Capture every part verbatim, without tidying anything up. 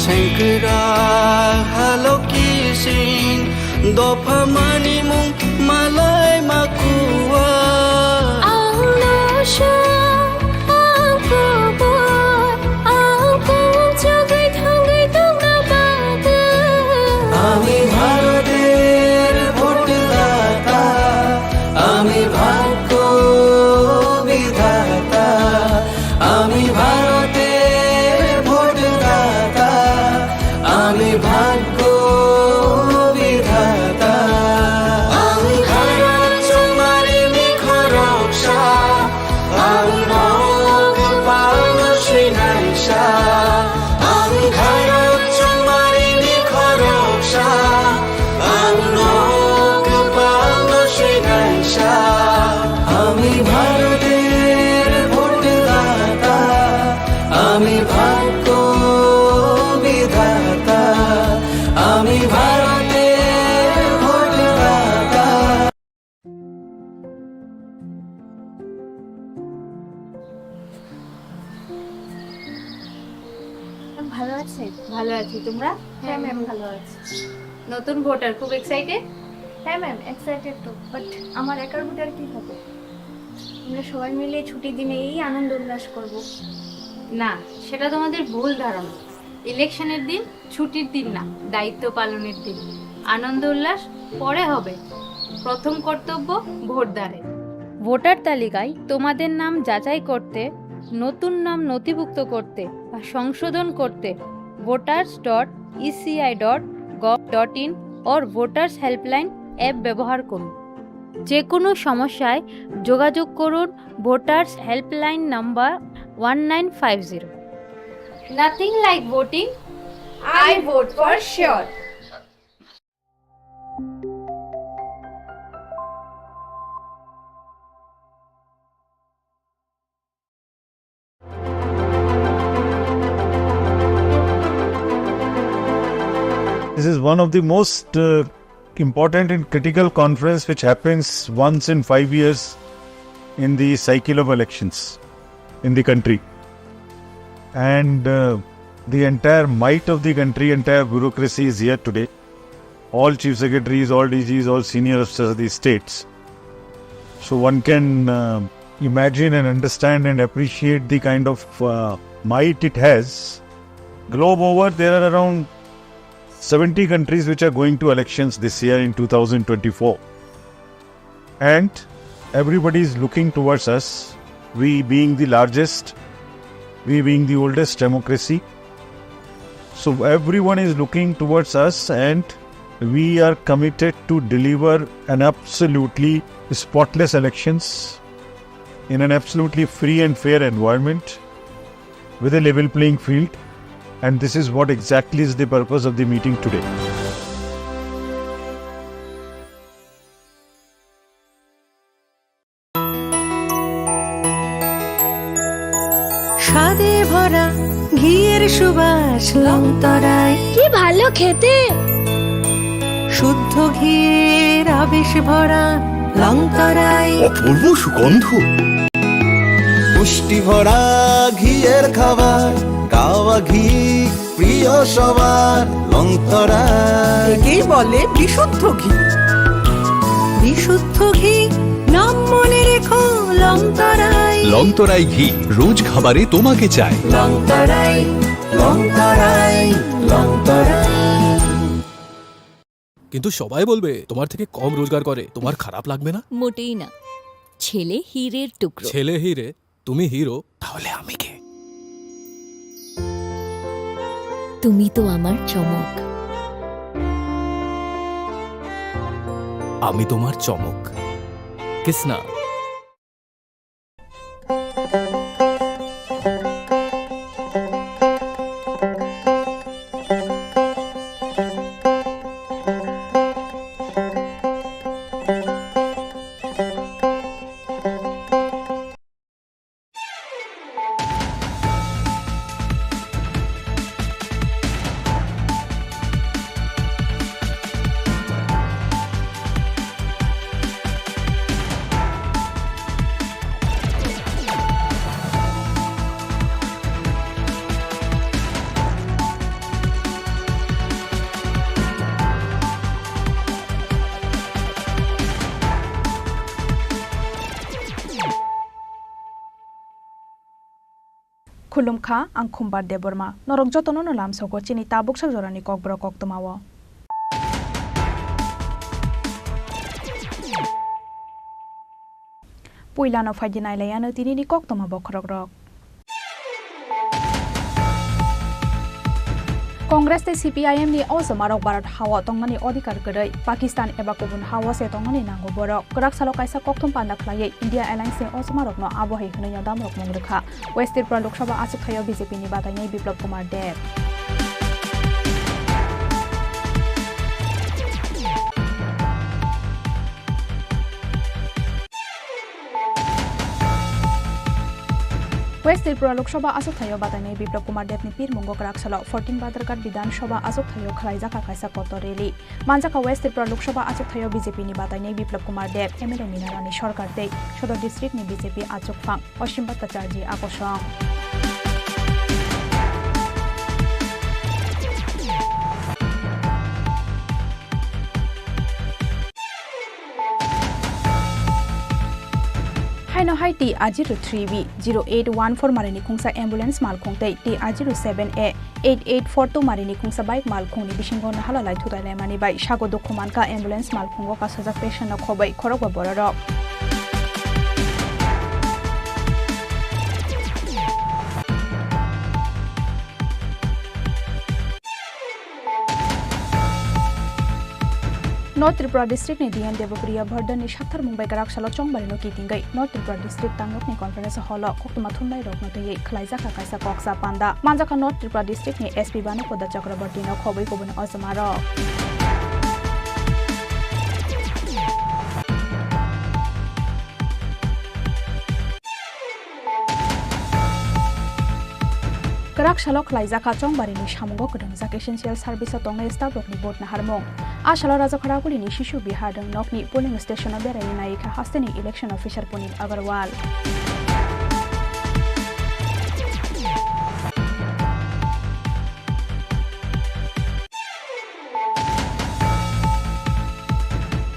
Sengkrak halok kising dopha manimung malai makuwa. Ang no sha, ang kubur, ang tong chugwi thangwi tongna bagwi. Ami Bharoter bhotdata, ami bhagyo bidhata, ami Bharoter bhotdata, ami bhagyo bidhata. Ang Bharat chongmari ni khoroksa, ang no kwpal no swinaisa. Ang Bharat chongmari ni khoroksa, ang no kwpal no swinaisa. Ami Bharoter bhotdata, ami bhagyo bidhata, ami Bharoter bhotdata. Ma'am, ভালো আছেন? ভালো আছি, তোমরা? হ্যাঁ, ম্যাম, ভালো আছি। নতুন ভোটার, খুব এক্সাইটেড? হ্যাঁ, ম্যাম, এক্সাইটেড তো, বাট আমার একার ভোটার কি হবে? আমরা সবাই মিলে ছুটির দিনে এই আনন্দ উল্লাস করব। না, সেটা তোমাদের ভুল ধারণা। ইলেকশনের দিন ছুটির দিন না, দায়িত্ব পালনের দিন। আনন্দ উল্লাস পরে হবে, প্রথম কর্তব্য ভোটদানের। ভোটার তালিকায় তোমাদের নাম যাচাই করতে, নতুন নাম নথিভুক্ত করতে বা সংশোধন করতে voters dot E C I dot gov dot in or voters helpline app ব্যবহার করুন। যে কোনো সমস্যায় যোগাযোগ করুন voters helpline number one nine five zero. Nothing like voting, I vote for sure. This is one of the most uh, important and critical conference which happens once in five years in the cycle of elections in the country. And uh, the entire might of the country, entire bureaucracy is here today. All chief secretaries, all D Gs, all senior officers of these states. So one can uh, imagine and understand and appreciate the kind of uh, might it has. Globe over, there are around seventy countries which are going to elections this year in two thousand twenty-four. And everybody is looking towards us, we being the largest, we being the oldest democracy. So everyone is looking towards us, and we are committed to deliver an absolutely spotless elections in an absolutely free and fair environment with a level playing field. And this is what exactly is the purpose of the meeting today. স্বাদে ভরা ঘিয়ের সুবাস লংতরায়। কি ভালো খেতে! শুদ্ধ ঘিয়ের আবেশ ভরা লংতরায়। অপূর্ব সুগন্ধ। পুষ্টি ভরা ঘিয়ের খাবার, গাওয়া ঘি প্রিয় সবার লংতরায়। একেই বলে বিশুদ্ধ ঘি। বিশুদ্ধ ঘি, নাম মনে রেখো লংতরায়। লংতরাই ঘি, রোজ খাবারে তোমাকে চাই। লংতরায়, লংতরায়, লংতরায়। কিন্তু সবাই বলবে তোমার থেকে কম রোজগার করে, তোমার খারাপ লাগবে না? মোটেই না। ছেলে হীরের টুকরো। ছেলে হীরে, তুমি হিরো, তাহলে আমি কে? তুমি তো আমার চমক। আমি তোমার চমক। Kisna. Khulumkha, ang Khumbar Debbarma. Norok jotono no lamsogo chini tabuksa jorani kokborok koktwmao. Puilano phaidi nailaiano tinini koktwma bokhorokrok. Congress tei C P I M ni o jomarok Bharat hao tongnani odhikar kwrwi, Pakistan eba kubun hao se tongnani nango borok. Kwrak salo kaisa kokthum panda khlaiwi India Alliance ni o jomarokno abo hai hwnwi no damrok mung rwkha. West Tripura Lok Sabha achukthai-o B J P ni batainai Biplab Kumar Deb. West Tripura Lok Sabha achukthai-o batainai Biplab Kumar Deb ni pirmungo kwrak salo fourteen Badharghat Bidhan Sabha achukthai-o khlaijakha kaisa kotor rally. Manjakha West Tripura Lok Sabha achukthai-o B J P ni batainai Biplab Kumar Deb, M L A Mina Rani Sarkar tei Sodor District ni B J P achukphang Osim Bhattacharjee akosong. Haino hai T R zero three B zero eight one four mari ni khungsa ambulance malkhung tei T R zero seven A eight eight four two mari ni khungsa bike malkhung ni bisingo nahala lai thutai laimani bai sago dukhu mankha ambulance malkhungo kasajak patient no khoboi khorokba bororok. North Tripura District ni D M Debapriya Bardhan ni saktharmung bai kwrak salo chongbari no kitingwi North Tripura District Tanglok ni Conference Hall o koktwma thumnai rok no twiwi khwlaijakha kaisa koksa panda. Manjakha North Tripura District ni S P Banu Poda Chakraborty no khobwi kubun ojma rok. Kwrak salo khlaijakha chongbarini samungo kwdwngjak essential service-o tongnai staff-rokni vote naharmung. A salo Rajakhara Gulini Shishu Bihar rwngnokni polling station-o beraiwi naikha hasteni election officer Puneet Agarwal.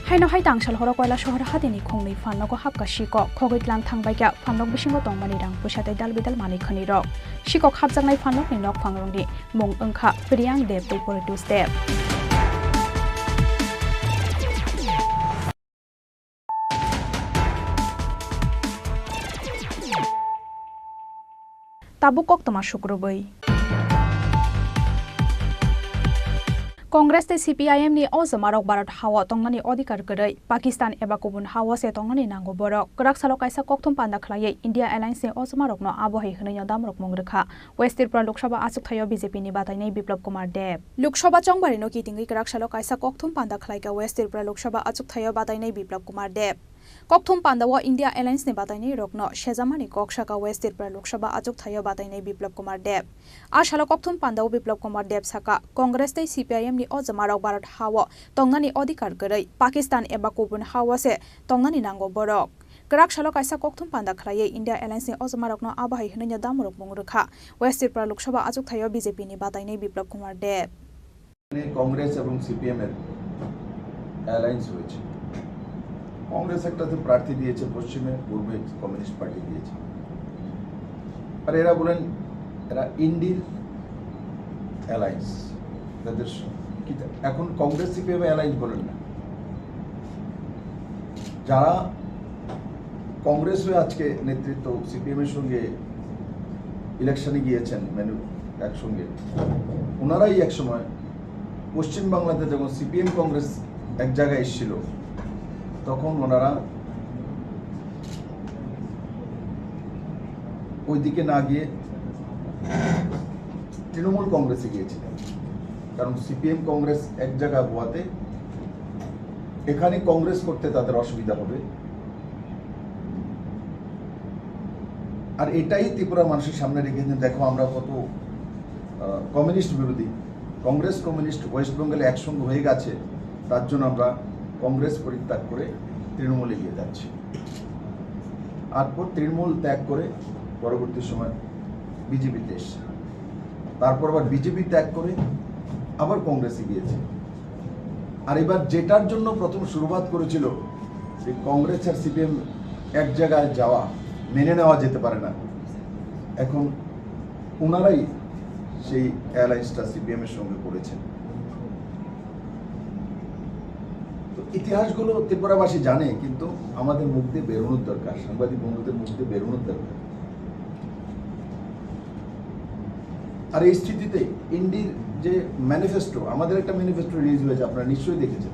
Haino hai tangsal horo Koilasahar hatini khongnwi phalnogo hapkha sikok, khogwi tlang thangbaikha phalnok bisingo tongmani rang puisa tei dal bidal manwi khwnirok. Sikok hapjaknai phalnokni nokphangrokni mung wngkha Priyang Deb tei Poritus Deb. Tabuk koktwma sukrubwi. Congress tei C P I M ni o jomarok Bharat hao tongnani odhikar kwrwi, Pakistan eba kubun hao se tongnani nango borok. Kwrak salo kaisa kokthum panda khlaiwi India Alliance ni o jomarokno abo hai hwnwi no damrok mung rwkha. West Tripura Lok Sabha achukthai-o B J P ni batainai Biplab Kumar Deb. Lok Sabha chongbarino kitingwi kwrak salo kaisa kokthum panda khlaikha West Tripura Lok Sabha achukthai-o batainai Biplab Kumar Deb. Kokthum pandao India Alliance ni batainai rokno sejamani kok sakha West Tripura Lok Sabha achukthai-o batainai Biplab Kumar Deb. A salo kokthum pandao Biplab Kumar Deb sakha, Congress tei C P I M ni o jomarok Bharat hao tongnani odhikar kwrwi, Pakistan eba kubun hao se tongnani nango borok. Kwrak salo kaisa kokthum panda khlaiwi India Alliance ni o jomarokno abo hai hwnwi no damrok mung rwkha West Tripura Lok Sabha achukthai-o B J P ni batainai Biplab Kumar Deb. মানে কংগ্রেস এবং সিপিএম এর অ্যালায়েন্স হয়েছে। কংগ্রেস একটা তো প্রার্থী দিয়েছে পশ্চিমে, পূর্বে কমিউনিস্ট পার্টি দিয়েছে। আর এরা বলেন এরা ইন্ডির অ্যালায়েন্স, তাদের স-, কি তা-, এখন কংগ্রেস সিপিএম অ্যালায়েন্স বলেন না। যারা কংগ্রেস হয়ে আজকে নেতৃত্ব সিপিএম এর সঙ্গে ইলেকশনে গিয়েছেন, মানে একসঙ্গে, ওনারাই এক সময় পশ্চিম বাংলাতে যখন সিপিএম কংগ্রেস এক জায়গায় এসেছিল, তখন ওনারা ওইদিকে না গিয়ে তৃণমূল কংগ্রেসে গিয়েছিলেন, কারণ সিপিএম কংগ্রেস এক জায়গায় হওয়াতে এখানে কংগ্রেস করতে তাদের অসুবিধা হবে। আর এটাই ত্রিপুরা মানুষের সামনে রেখেছেন, দেখো আমরা কত, আহ, কমিউনিস্ট বিরোধী। কংগ্রেস কমিউনিস্ট ওয়েস্ট বেঙ্গলে একসঙ্গে হয়ে গেছে, তার জন্য আমরা কংগ্রেস পরিত্যাগ করে তৃণমূলে গিয়ে যাচ্ছি। আর পর তৃণমূল ত্যাগ করে পরবর্তী সময় বিজেপিতে এসছে, তারপর আবার বিজেপি ত্যাগ করে আবার কংগ্রেসে গিয়েছে। আর এবার যেটার জন্য প্রথম শুরুয়াত করেছিল যে কংগ্রেস আর সিপিএম এক জায়গায় যাওয়া মেনে নেওয়া যেতে পারে না, এখন ওনারাই সেই অ্যালায়েন্সটা সিপিএম এর সঙ্গে করেছেন। তো ইতিহাসগুলো ত্রিপুরাবাসী জানে, কিন্তু আমাদের মুখ দিয়ে বেরোনোর দরকার, সাংবাদিক বন্ধুদের মুখ দিয়ে বেরোনোর দরকার। আর এই স্থিতিতে ইন্ডির যে ম্যানিফেস্টো, আমাদের একটা ম্যানিফেস্টো রিলিজ হয়েছে, আপনারা নিশ্চয়ই দেখেছেন।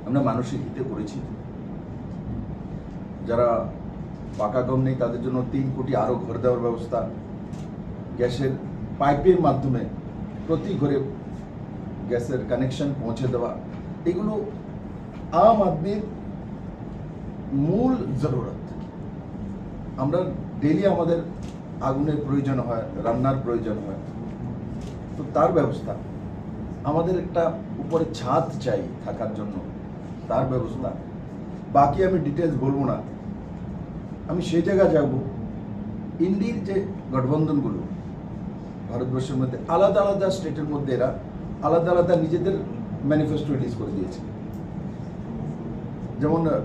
আমরা মানুষের হিতে করেছি। যারা পাকা ঘর নেই, তাদের জন্য তিন কোটি আরো ঘর দেওয়ার ব্যবস্থা, গ্যাসের পাইপের মাধ্যমে প্রতি ঘরে গ্যাসের কানেকশন পৌঁছে দেওয়া, এগুলো আম আদমির মূল জরুরত। আমরা ডেইলি আমাদের আগুনের প্রয়োজন হয়, রান্নার প্রয়োজন হয়, তো তার ব্যবস্থা, আমাদের একটা উপরে ছাদ চাই থাকার জন্য, তার ব্যবস্থা। বাকি আমি ডিটেলস বলবো না। আমি সেই জায়গায় যাব, ইন্ডির যে গঠবন্ধনগুলো ভারতবর্ষের মধ্যে আলাদা আলাদা স্টেটের মধ্যে এরা আলাদা আলাদা নিজেদের ম্যানিফেস্টো রিলিজ করে দিয়েছে। যেমন আহ,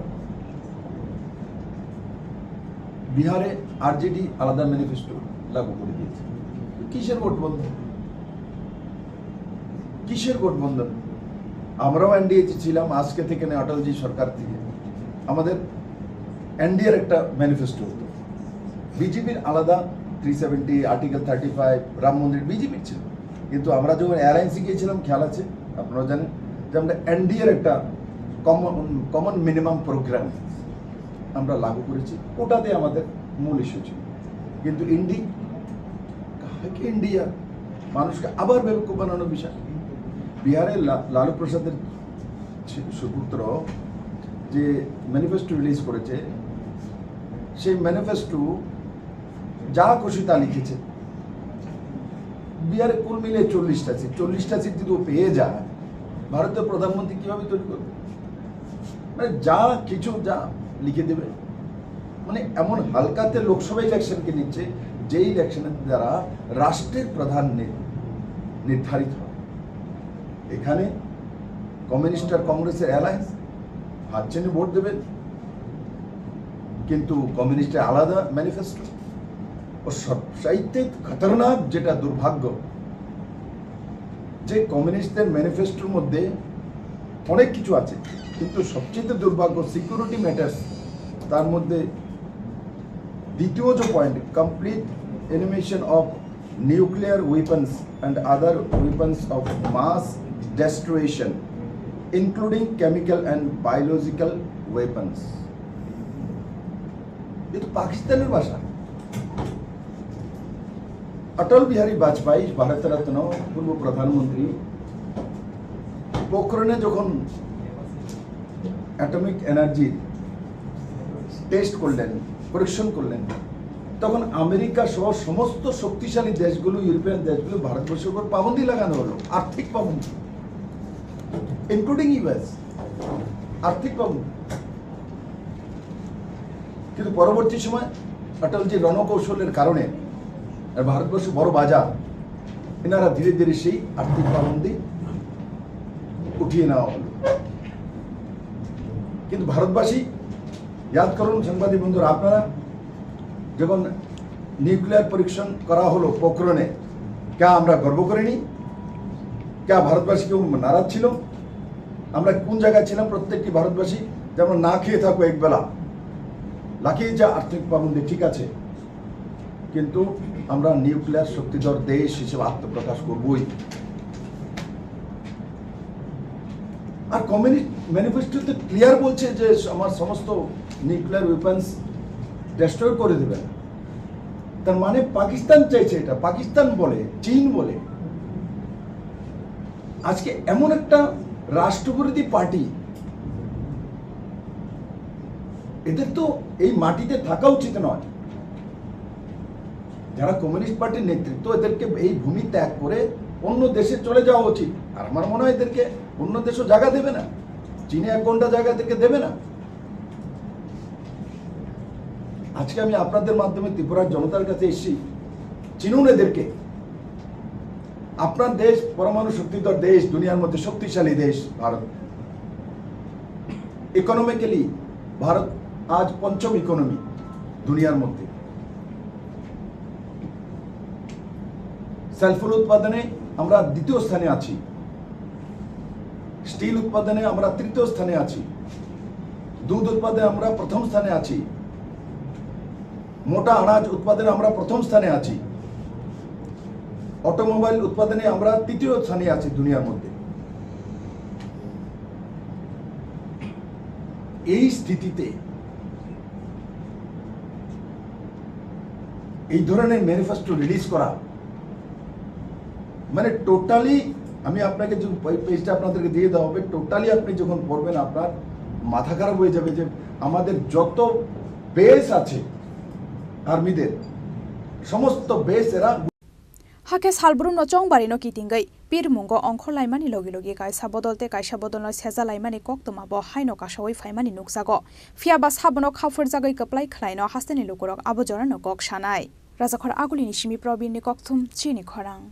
বিহারে আরজেডি আলাদা ম্যানিফেস্টো লাগু করে দিয়েছে। কিসের গঠবন্ধন? কিসের গঠবন্ধন? আমরাও এনডিএ তে ছিলাম, আজকে থেকে নয়, অটলজি সরকার থেকে আমাদের এনডিএর একটা ম্যানিফেস্টো হতো। বিজেপির আলাদা three seventy, article thirty five, Ram মন্দির বিজেপির ছিল, কিন্তু আমরা যখন অ্যালায়েন্সে গিয়েছিলাম, খেয়াল আছে, আপনারা জানেন যে আমরা এনডিএর একটা কমন কমন মিনিমাম প্রোগ্রাম আমরা লাগু করেছি, ওটাতে আমাদের মূল ইস্যু ছিল। কিন্তু ইন্ডি কাকে ইন্ডিয়া মানুষকে আবার বেকুব বানানোর বিষয়। বিহারে লা- লালু প্রসাদের সু- সুপুত্র যে ম্যানিফেস্টো রিলিজ করেছে, সেই ম্যানিফেস্টো যা খুশি তা লিখেছে। বিহারে কুল মিলে চল্লিশটা সিট, চল্লিশটা সিট যদি ও পেয়ে যায়, ভারতের প্রধানমন্ত্রী কিভাবে তৈরি করবে? মানে যা কিছু যা লিখে দেবে, মানে এমন হালকাতে লোকসভা ইলেকশনকে নিচ্ছে, যে ইলেকশনের দ্বারা রাষ্ট্রের প্রধান নি- নির্ধারিত হয়। এখানে কমিউনিস্ট আর কংগ্রেসের অ্যালায়েন্স, হাত চেনে ভোট দেবেন, কিন্তু কমিউনিস্টের আলাদা ম্যানিফেস্টো। ও সবচাইতে খতরনাক যেটা দুর্ভাগ্য, যে কমিউনিস্টদের ম্যানিফেস্টোর মধ্যে অনেক কিছু আছে, কিন্তু সবচেয়ে দুর্ভাগ্য সিকিউরিটি ম্যাটার্স, তার মধ্যে দ্বিতীয় যে point, complete elimination of nuclear weapons and other weapons of mass destruction, including chemical and biological weapons. ये तो पाकिस्तानी भाषा। অটল বিহারী বাজপেয়ী, ভারতরত্ন পূর্ব প্রধানমন্ত্রী, পোখরণে যখন অ্যাটমিক এনার্জি টেস্ট করলেন, পরীক্ষণ করলেন, তখন আমেরিকা সহ সমস্ত শক্তিশালী দেশগুলো, ইউরোপিয়ান দেশগুলো ভারতবর্ষের উপর পাবন্দি লাগানো হলো, আর্থিক পাবন্দি, ইনক্লুডিং ইউএস, আর্থিক পাবন্দি। কিন্তু পরবর্তী সময় অটলজির রণকৌশলের কারণে আর ভারতবর্ষ বড় বাজার, এনারা ধীরে ধীরে সেই আর্থিক পাবন্দি উঠিয়ে নেওয়া হলো। কিন্তু ভারতবাসী, ইয়াদ করুন সাংবাদিক বন্ধুরা, আপনারা যখন নিউক্লিয়ার পরীক্ষণ করা হলো পোখরণে, কে আমরা গর্ব করিনি? কে ভারতবাসী কেউ নারাজ ছিল? আমরা কোন জায়গায় ছিলাম? প্রত্যেকটি ভারতবাসী যেমন না খেয়ে থাকবো একবেলা, লাকিয়ে যা আর্থিক পাবন্দি ঠিক আছে, কিন্তু আমরা নিউক্লিয়ার শক্তিধর দেশ হিসেবে আত্মপ্রকাশ করবই। আর কমিউনিস্ট ম্যানিফেস্টোতে ক্লিয়ার বলছে যে আমার সমস্ত নিউক্লিয়ার ওয়েপন্স ডিস্ট্রয় করে দেবেন। তার মানে পাকিস্তান চাইছে এটা, পাকিস্তান বলে, চীন বলে। আজকে এমন একটা রাষ্ট্রবিরোধী পার্টি, এদের তো এই মাটিতে থাকা উচিত নয়। যারা কমিউনিস্ট পার্টির নেতৃত্ব, এদেরকে এই ভূমি ত্যাগ করে অন্য দেশে চলে যাওয়া উচিত। আর আমার মনে হয় এদেরকে অন্য দেশও জায়গা দেবে না, চীনে এক ঘন্টা জায়গা এদেরকে দেবে না। আজকে আমি আপনাদের মাধ্যমে ত্রিপুরার জনতার কাছে এসেছি, চিনুন এদেরকে। আপনার দেশ পরমাণু শক্তিধর দেশ, দুনিয়ার মধ্যে শক্তিশালী দেশ ভারত। ইকোনমিক্যালি ভারত আজ পঞ্চম ইকোনমি দুনিয়ার মধ্যে। সেলফুল উৎপাদনে আমরা দ্বিতীয় স্থানে আছি, স্টিল উৎপাদনে আমরা তৃতীয় স্থানে আছি, দুধ উৎপাদনে আমরা প্রথম স্থানে আছি, মোটা আনাজ উৎপাদনে আমরা প্রথম স্থানে আছি, অটোমোবাইল উৎপাদনে আমরা তৃতীয় স্থানে আছি দুনিয়ার মধ্যে। এই স্থিতিতে এই ধরনের ম্যানিফেস্টো রিলিজ করা, মানে, টোটালি, আমি আপনাকে যে পে-, পেজটা আপনাদেরকে দিয়ে দেওয়া হবে, টোটালি আপনি যখন পড়বেন, আপনার মাথা খারাপ হয়ে যাবে যে আমাদের যত বেস আছে আর্মিদের, সমস্ত বেস এরা Hakhe salbrumno chongbarino kitingwi pirmungo ongkhorlaimani logi logi kaisa bodol tei kaisa bodolno sejalaimani koktwma bo haino kasaui phaimani nukjago. Phiya ba sabono khaphrwjagwi kwplai khwlaino hasteni lukurok abo jorano kok sanai. Rajakhor Agulini simi Probirni kokthum chini khorang.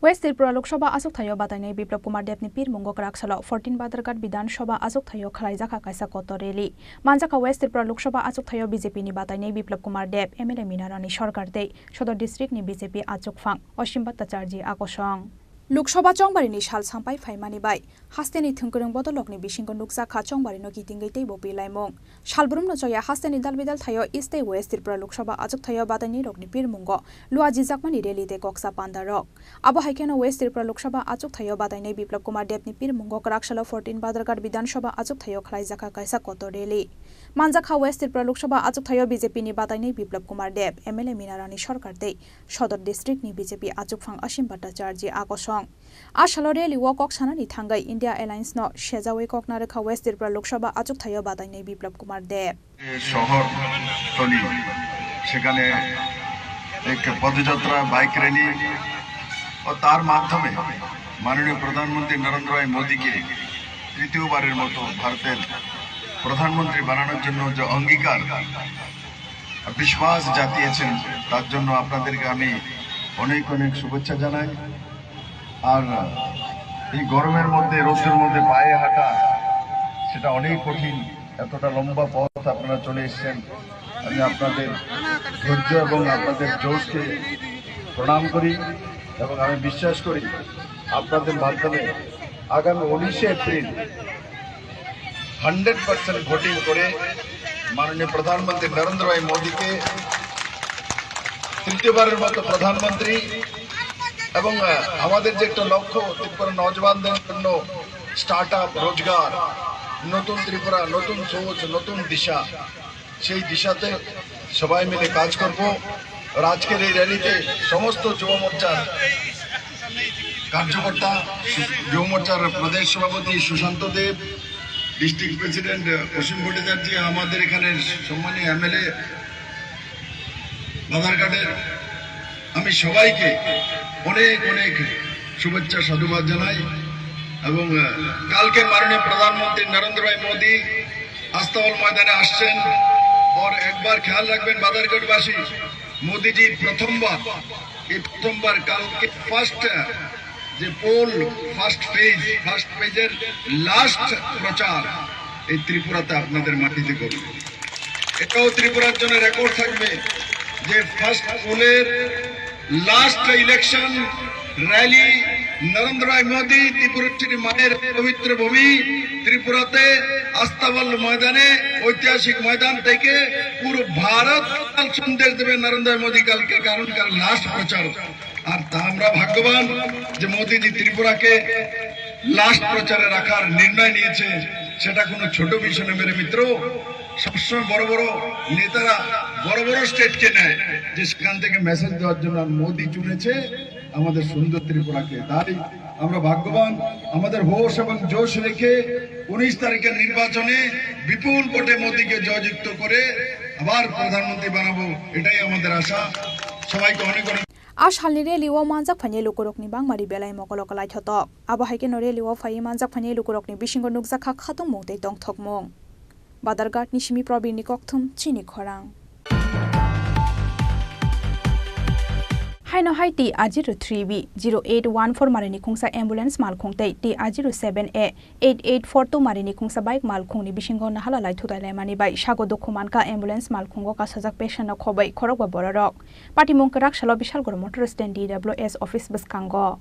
West Tripura Lok Sabha achukthai-o batainai Biplab Kumar Debni pirmungo kwrak salo fourteen Badharghat Bidhan Sabha achukthai-o khwlaijakha kaisa kotor rally. Manjakha West Tripura Lok Sabha achukthai-o B J P ni batainai Biplab Kumar Deb, M L A Mina Rani Sarkar tei Sodor District ni B J P achukphang Asim Bhattacharjee akosong. Lok Sabha chongbarini sal sampai phaimani bai hasteni thwngkwrwng bodolrokni bisingo nukjakha chongbarino kitingwi teibo pilaimung. Salbrumno choya hasteni dalbidal thaio East tei West Tripura Lok Sabha achukthai-o batainairokni pirmungo luajijakmani rally tei koksa pandarok. Abo hai kheno West Tripura Lok Sabha achukthai-o batainai Biplab Kumar Debni pirmungo kwrak salo fourteen Badharghat Bidhan Sabha achukthai-o khwlaijakha kaisa kotor rally. Manjakha West Tripura Lok Sabha achukthai-o B J P ni batainai Biplab Kumar Deb, M L A Mina Rani Sarkar tei Sodor District ni B J P achukphang Asim Bhattacharjee akosong. A salo rally-o kok sanani thangwi India Alliance-no sejaui kok narwkha West Tripura Lok Sabha achukthai-o batainai Biplab Kumar Deb. শহরতলি, সেখানে এক পদযাত্রা, bike rally ও তার মাধ্যমে মাননীয় প্রধানমন্ত্রী নরেন্দ্র ভাই মোদীকে তৃতীয়বারের মতো ভারতের প্রধানমন্ত্রী বানানোর জন্য যে অঙ্গীকার, বিশ্বাস জাতিয়েছেন, তার জন্য আপনাদেরকে আমি অনেক অনেক শুভেচ্ছা জানাই। আর এই গরমের মধ্যে, রোদের মধ্যে পায়ে হাঁটা, সেটা অনেক কঠিন। এতটা লম্বা পথ আপনারা চলে এসেছেন, আমি আপনাদের ধৈর্য এবং আপনাদের জোশকে প্রণাম করি এবং আমি বিশ্বাস করি আপনাদের মাধ্যমে আগামী উনিশে এপ্রিল হান্ড্রেড পার্সেন্ট ভোটিং করে মাননীয় প্রধানমন্ত্রী নরেন্দ্র ভাই মোদীকে তৃতীয়বারের মতো প্রধানমন্ত্রী এবং, আহ, আমাদের যে একটা লক্ষ্য ত্রিপুরা নওজওয়ানদের জন্য স্টার্ট আপ, রোজগার, নতুন ত্রিপুরা, নতুন সোচ, নতুন দিশা, সেই দিশাতে সবাই মিলে কাজ করব। আর আজকের এই র‍্যালিতে সমস্ত যুব মোর্চার কার্যকর্তা, যুব মোর্চার প্রদেশ সভাপতি সুশান্ত দেব, ডিস্ট্রিক্ট প্রেসিডেন্ট অসীম ভট্টাচার্য, আমাদের এখানে সম্মানীয় এমএলএ বাধারঘাটের, আমি সবাইকে অনেক অনেক শুভেচ্ছা সাধুবাদ জানাই। এবং, আহ, কালকে মাননীয় প্রধানমন্ত্রী নরেন্দ্র ভাই মোদী আস্তাবল ময়দানে আসছেন। আর একবার খেয়াল রাখবেন বাধারঘাটবাসী, মোদীজি প্রথমবার, এই প্রথমবার কালকে ফার্স্ট যে পোল, ফার্স্ট ফেজ, ফার্স্ট ফেজের লাস্ট প্রচার এই ত্রিপুরাতে আপনাদের মাটিতে করবে। এটাও ত্রিপুরার জন্য রেকর্ড থাকবে যে ফার্স্ট পোলের লাস্ট ইলেকশন র‍্যালি নরেন্দ্র ভাই মোদী, ত্রিপুরেশ্বরী মায়ের পবিত্র ভূমি ত্রিপুরাতে আস্তাবল ময়দানে, ঐতিহাসিক ময়দান থেকে পুরো ভারত সন্দেশ দেবে নরেন্দ্র ভাই মোদী কালকে, কারণ কাল লাস্ট প্রচার। আর তা আমরা ভাগ্যবান যে মোদীজি ত্রিপুরাকে লাস্ট প্রচারে রাখার নির্ণয় নিয়েছে, সেটা কোনো ছোট বিষয় নয় মেরে মিত্র। সবসময় বড় বড় নেতারা বড় বড় স্টেটকে নেয়, যে সেখান থেকে মেসেজ দেওয়ার জন্য, আর মোদী চুনেছে আমাদের সুন্দর ত্রিপুরাকে। তাই আমরা ভাগ্যবান, আমাদের হোশ এবং জোশ রেখে উনিশ তারিখের নির্বাচনে বিপুল ভোটে মোদীকে জয়যুক্ত করে আবার প্রধানমন্ত্রী বানাবো, এটাই আমাদের আশা। সবাইকে অনেক অনেক A salni rally-o manjak phainai lukurokni bangmari belai mokolo kwlaithotok. Abo hai kheno rally-o phaiwi manjak phainai lukurokni bisingo nukjakha khatungmung tei tongthokmung. Badharghat ni simi Probirni kokthum chini khorang. Haino hai T R zero three B zero eight one four marini khungsa ambulance malkhung tei T R zero seven A eight eight four two marini khungsa bike malkhungni bisingo nahala lai thutai laimani bai sago dukhu mankha ambulance malkhungo kasajak patient no khoboi khorokba bororok. Patimung kwrak salo Bishalgarh motor stand D W S office bwskango.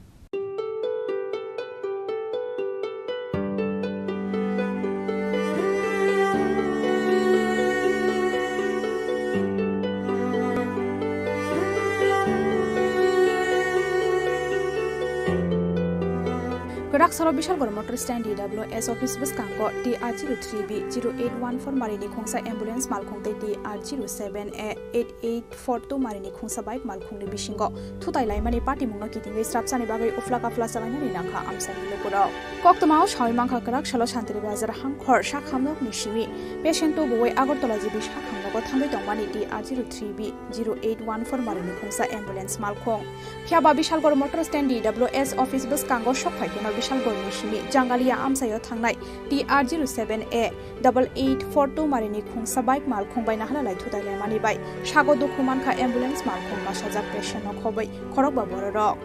Kwrak salo Bishalgarh motor stand D W S office bwskango T R zero three B zero eight one four marini khungsa ambulance malkhung tei T R zero seven A eight eight four two marini khungsa bike malkhungni bisingo thutai laimani patimungno kitingwi srapsani bagwi uphla kaphla chalainani nangkha amsani lukurok. Koktwmao sawi mankha kwrak salo Santiri Bazar Hangkhor sakhamnokni simi patient tubuwi Agartala G B sakhamnogo thangwi tongmani T R zero three B zero eight one four marini khungsa ambulance malkhung. Phiyaba Bishalgarh motor stand D W S office bwskango sok phai kheno Bishalgarhni simi Jangalia amchaio thangnai T R zero seven A double eight four two marini khungsa bike malkhung bai nahala lai thutai laimani bai sago dukhu mankha ambulance malkhung kasajak patient no khoboi khorokba bororok.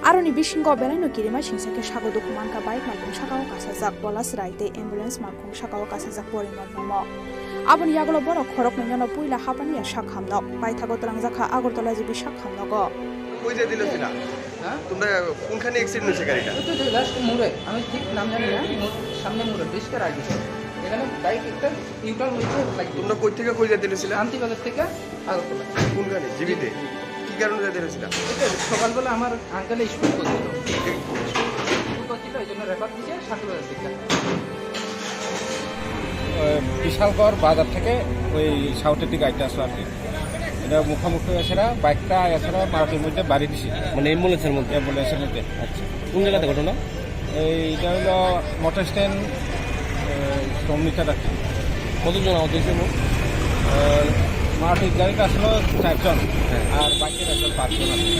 Aroni bisingo belaino kirima singsa khe sago dukhu mankha bike malkhung sakao kasajak Polas Rai tei ambulance malkhung sakao kasajak Porimon Momo. Aboni yagulo borok khoroknwino puila hapani ya sakhamnok paithago twlangjakha Agartala G B sakhamnogo. কই যাইতেছিল? হ্যাঁ? তোমরা কোনখানে অ্যাক্সিডেন্ট হয়েছে গাড়িটা? ওই তো, তো লাস্ট মোড়ে, আমি ঠিক নাম জানি না, মোড়, সামনে মোড়ে, ব্রিজটার আগে। এখানে বাইক একটা ইউটার্ন হয়েছে, লাগবে। তোমরা কই থেকে কই যাইতেছিল? শান্তিবাজার থেকে আগরতলা। কোনখানে? জিবিতে? কি কারণে যাইতেছিল? এটা সকালবেলা আমার আঙ্কেলে স্কুল করছিল। স্কুল করছিল, এই জন্য রেফার দিয়েছে শান্তিবাজার থেকে। আহ, বিশালগড় বাজার থেকে ওই সাউথের দিকে আইতে আসলো আর কি। এটা মুখোমুখি এছাড়া বাইকটা এছাড়া মারুতির মধ্যে বাড়ি দিছে। মানে অ্যাম্বুলেন্সের মধ্যে? অ্যাম্বুলেন্সের মধ্যে। আচ্ছা। কোন জায়গাতে ঘটনা? এইটা হলো মোটর স্ট্যান্ড, আহ, সমনিতা ডাক্তার। কতজন আহত হয়েছে মোট? আহ, মারুতির গাড়িতে আসলো চারজন, হ্যাঁ। আর বাইকের আসলো পাঁচজন আছে।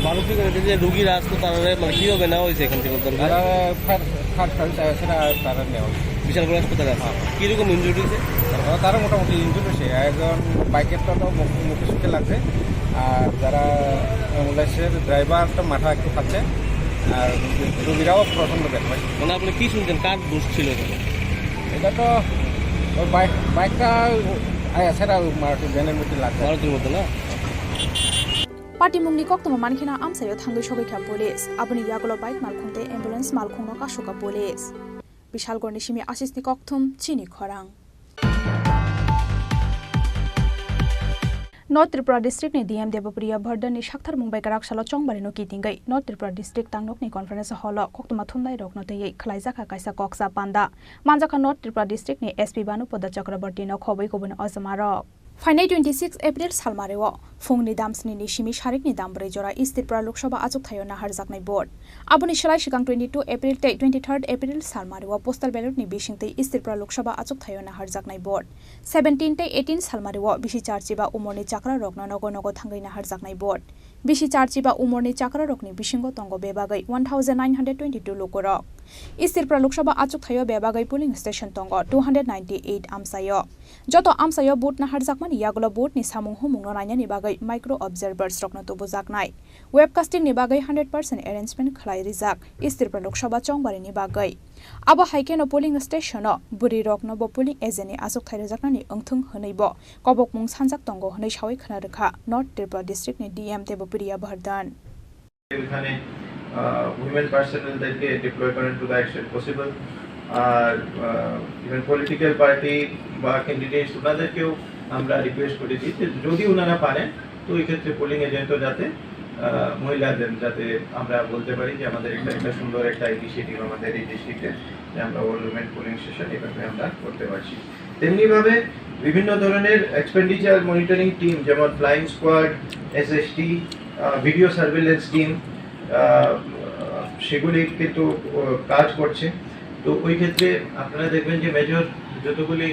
মারুতি গাড়িতে যে রুগীরা আসতো তারা মানে কীভাবে নেওয়া হয়েছে এখান থেকে? তারা ফায়ার, ফায়ার সার্ভিস আছে, তারা, তারা নেওয়া হয়েছে। বিশালগড় হাসপাতালে আছে। হ্যাঁ। কীরকম ইনজুরি হয়েছে? তারা, তারা মোটামুটি ইনজুরি হয়েছে। একজন বাইকের তো মুখ, মুখে সুখে লাগছে, আর যারা অ্যাম্বুলেন্সের ড্রাইভার তো মাথা একটু ফাটছে, আর রুগীরাও প্রচণ্ড ব্যথা পায়। মানে আপনি কি শুনছেন, কার দোষ ছিল এখানে? এটা তো ওই বাইক, বাইকটা আছে না, ভ্যানের মধ্যে লাগছে। মারুতির মধ্যে না? Patimungni koktwma mankheno amchaio thangwi sogwi kha police. Aboni yagulo bike malkhung tei ambulance malkhungno kasukha police. Bishalgorni simi Asisni kokthum, chini khorang. North Tripura district ni D M Debopriya Bardhan ni saktharmung bai kwrak salo chongbari no kitingwi North Tripura district tangnokni conference hall o koktwma thumnai rokno twiwi khwlaijak kha kaisa koksa panda. Manjakha North Tripura district ni S P Bhanupada Chakraborty no khobwi kubun ojma rok. Phainai twenty six April salmari o phungni damsni ni simi sarikni dambrwi jora East Tripura Lok Sabha achukthai o naharjaknai vote. Aboni slai swkang twenty two April tei twenty third April salmari o postal ballot ni bisingtwi East Tripura Lok Sabha achukthai o naharjaknai vote. Seventeen tei eighteen salmari o bisi charchi ba umorni chakra rokno nogo nogo thangwi naharjaknai vote. Bisi charchi ba umorni chakra rokni bisingo tongo bebagwi one thousand nine hundred twenty two lukurok. East Tripura Lok Sabha achukthai o bebagwi polling station tongo two hundred ninety eight amchaio. Joto amchaio vote naharjakmani yagulo vote ni samung humungno nainani bagwi micro observers rokno tubujaknai. Webcasting ni bagwi hundred percent arrangement khlai rijak East Tripura Lok Sabha chongbari ni bagwi. Abo hai kheno polling station o bwrwi rokno bo polling agent ni achukthai rwjaknani wngthung hwnwi bo kobokmung sanjak tongo hwnwi sawi khwna rwkha North Tripura district ni D M Debopriya Bardhan. এখানে, uh, women পার্সনেলদেরকে deploy করেন to the extent possible. আর, uh, even political party বা candidates ওনাদেরকেও আমরা request করেছি যে যদি ওনারা পারেন তো এই ক্ষেত্রে পোলিং এজেন্টও যাতে, আহ, মহিলাদের যাতে আমরা বলতে পারি যে আমাদের একটা, একটা সুন্দর একটা ইনিশিয়েটিভ আমাদের এই ডিস্ট্রিক্টে যে আমরা অল উইমেন পোলিং স্টেশন এভাবে আমরা করতে পারছি। তেমনিভাবে বিভিন্ন ধরনের এক্সপেন্ডিচার মনিটরিং টিম যেমন ফ্লাইং স্কোয়াড, এসএসটি, আহ, ভিডিও সার্ভেইলেন্স টিম, আহ, সেগুলি কিন্তু, আহ, কাজ করছে। তো ওই ক্ষেত্রে আপনারা দেখবেন যে মেজর যতগুলি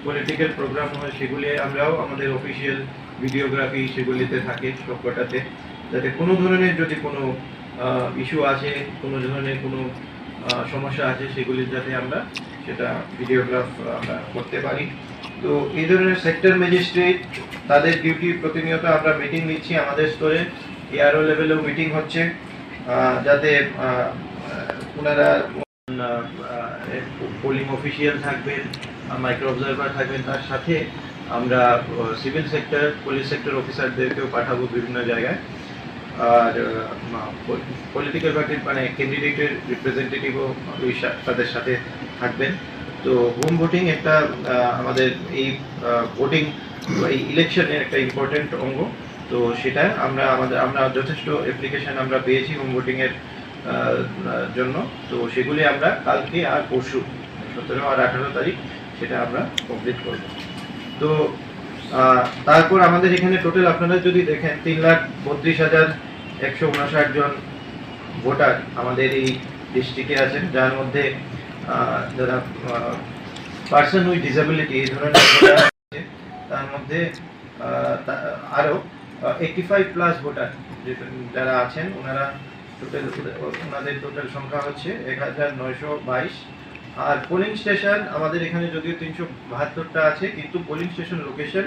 পলিটিক্যাল প্রোগ্রাম হয় সেগুলি আমরাও আমাদের অফিসিয়াল ভিডিওগ্রাফি সেগুলিতে থাকে সবকটাতে, যাতে কোনো ধরনের যদি কোনো, আহ, ইস্যু আছে, কোনো ধরনের কোনো, আহ, সমস্যা আছে সেগুলি যাতে আমরা সেটা ভিডিওগ্রাফ আমরা করতে পারি। তো এই ধরনের সেক্টর ম্যাজিস্ট্রেট তাদের ডিউটি প্রতিনিয়ত আমরা মিটিং নিচ্ছি আমাদের স্তরে। এআরও লেভেলেও মিটিং হচ্ছে, আহ, যাতে, আহ, ওনারা, আহ, আহ, পোলিং অফিসিয়াল থাকবেন, মাইক্রো অবজারভার থাকবেন, তার সাথে আমরা, আহ, সিভিল সেক্টর, পুলিশ সেক্টর অফিসারদেরকেও পাঠাবো বিভিন্ন জায়গায়। আর, আহ, পলিটিক্যাল পার্টির, মানে, ক্যান্ডিডেটের রিপ্রেজেন্টেটিভও ওই সা-, তাদের সাথে থাকবেন। তো হোম ভোটিং একটা, আহ, আমাদের এই, আহ, ভোটিং, এই ইলেকশনের একটা ইম্পর্টেন্ট অঙ্গ। তো সেটা আমরা আমাদের, আমরা যথেষ্ট অ্যাপ্লিকেশন আমরা পেয়েছি হোম ভোটিংয়ের, আহ, আহ, জন্য। তো সেগুলি আমরা কালকে আর পরশু, সতেরো আর আঠারো তারিখ, সেটা আমরা কমপ্লিট করব। তো, আহ, তারপর আমাদের এখানে টোটাল আপনারা যদি দেখেন, তিন লাখ বত্রিশ হাজার একশো উনষাট জন ভোটার আমাদের এই ডিস্ট্রিক্টে আছেন, যার মধ্যে, আহ, যারা, আহ, পার্সন উইথ ডিসেবিলিটি, এই ধরনের ভোটার আছে, তার মধ্যে, আহ, তা-, আরও, আহ, এইটটি ফাইভ প্লাস ভোটার যে-, যারা আছেন, ওনারা টোটাল, ওনাদের টোটাল সংখ্যা হচ্ছে এক হাজার নয়শো বাইশ। আর পোলিং স্টেশন আমাদের এখানে যদিও তিনশো বাহাত্তরটা আছে, কিন্তু পোলিং স্টেশন লোকেশন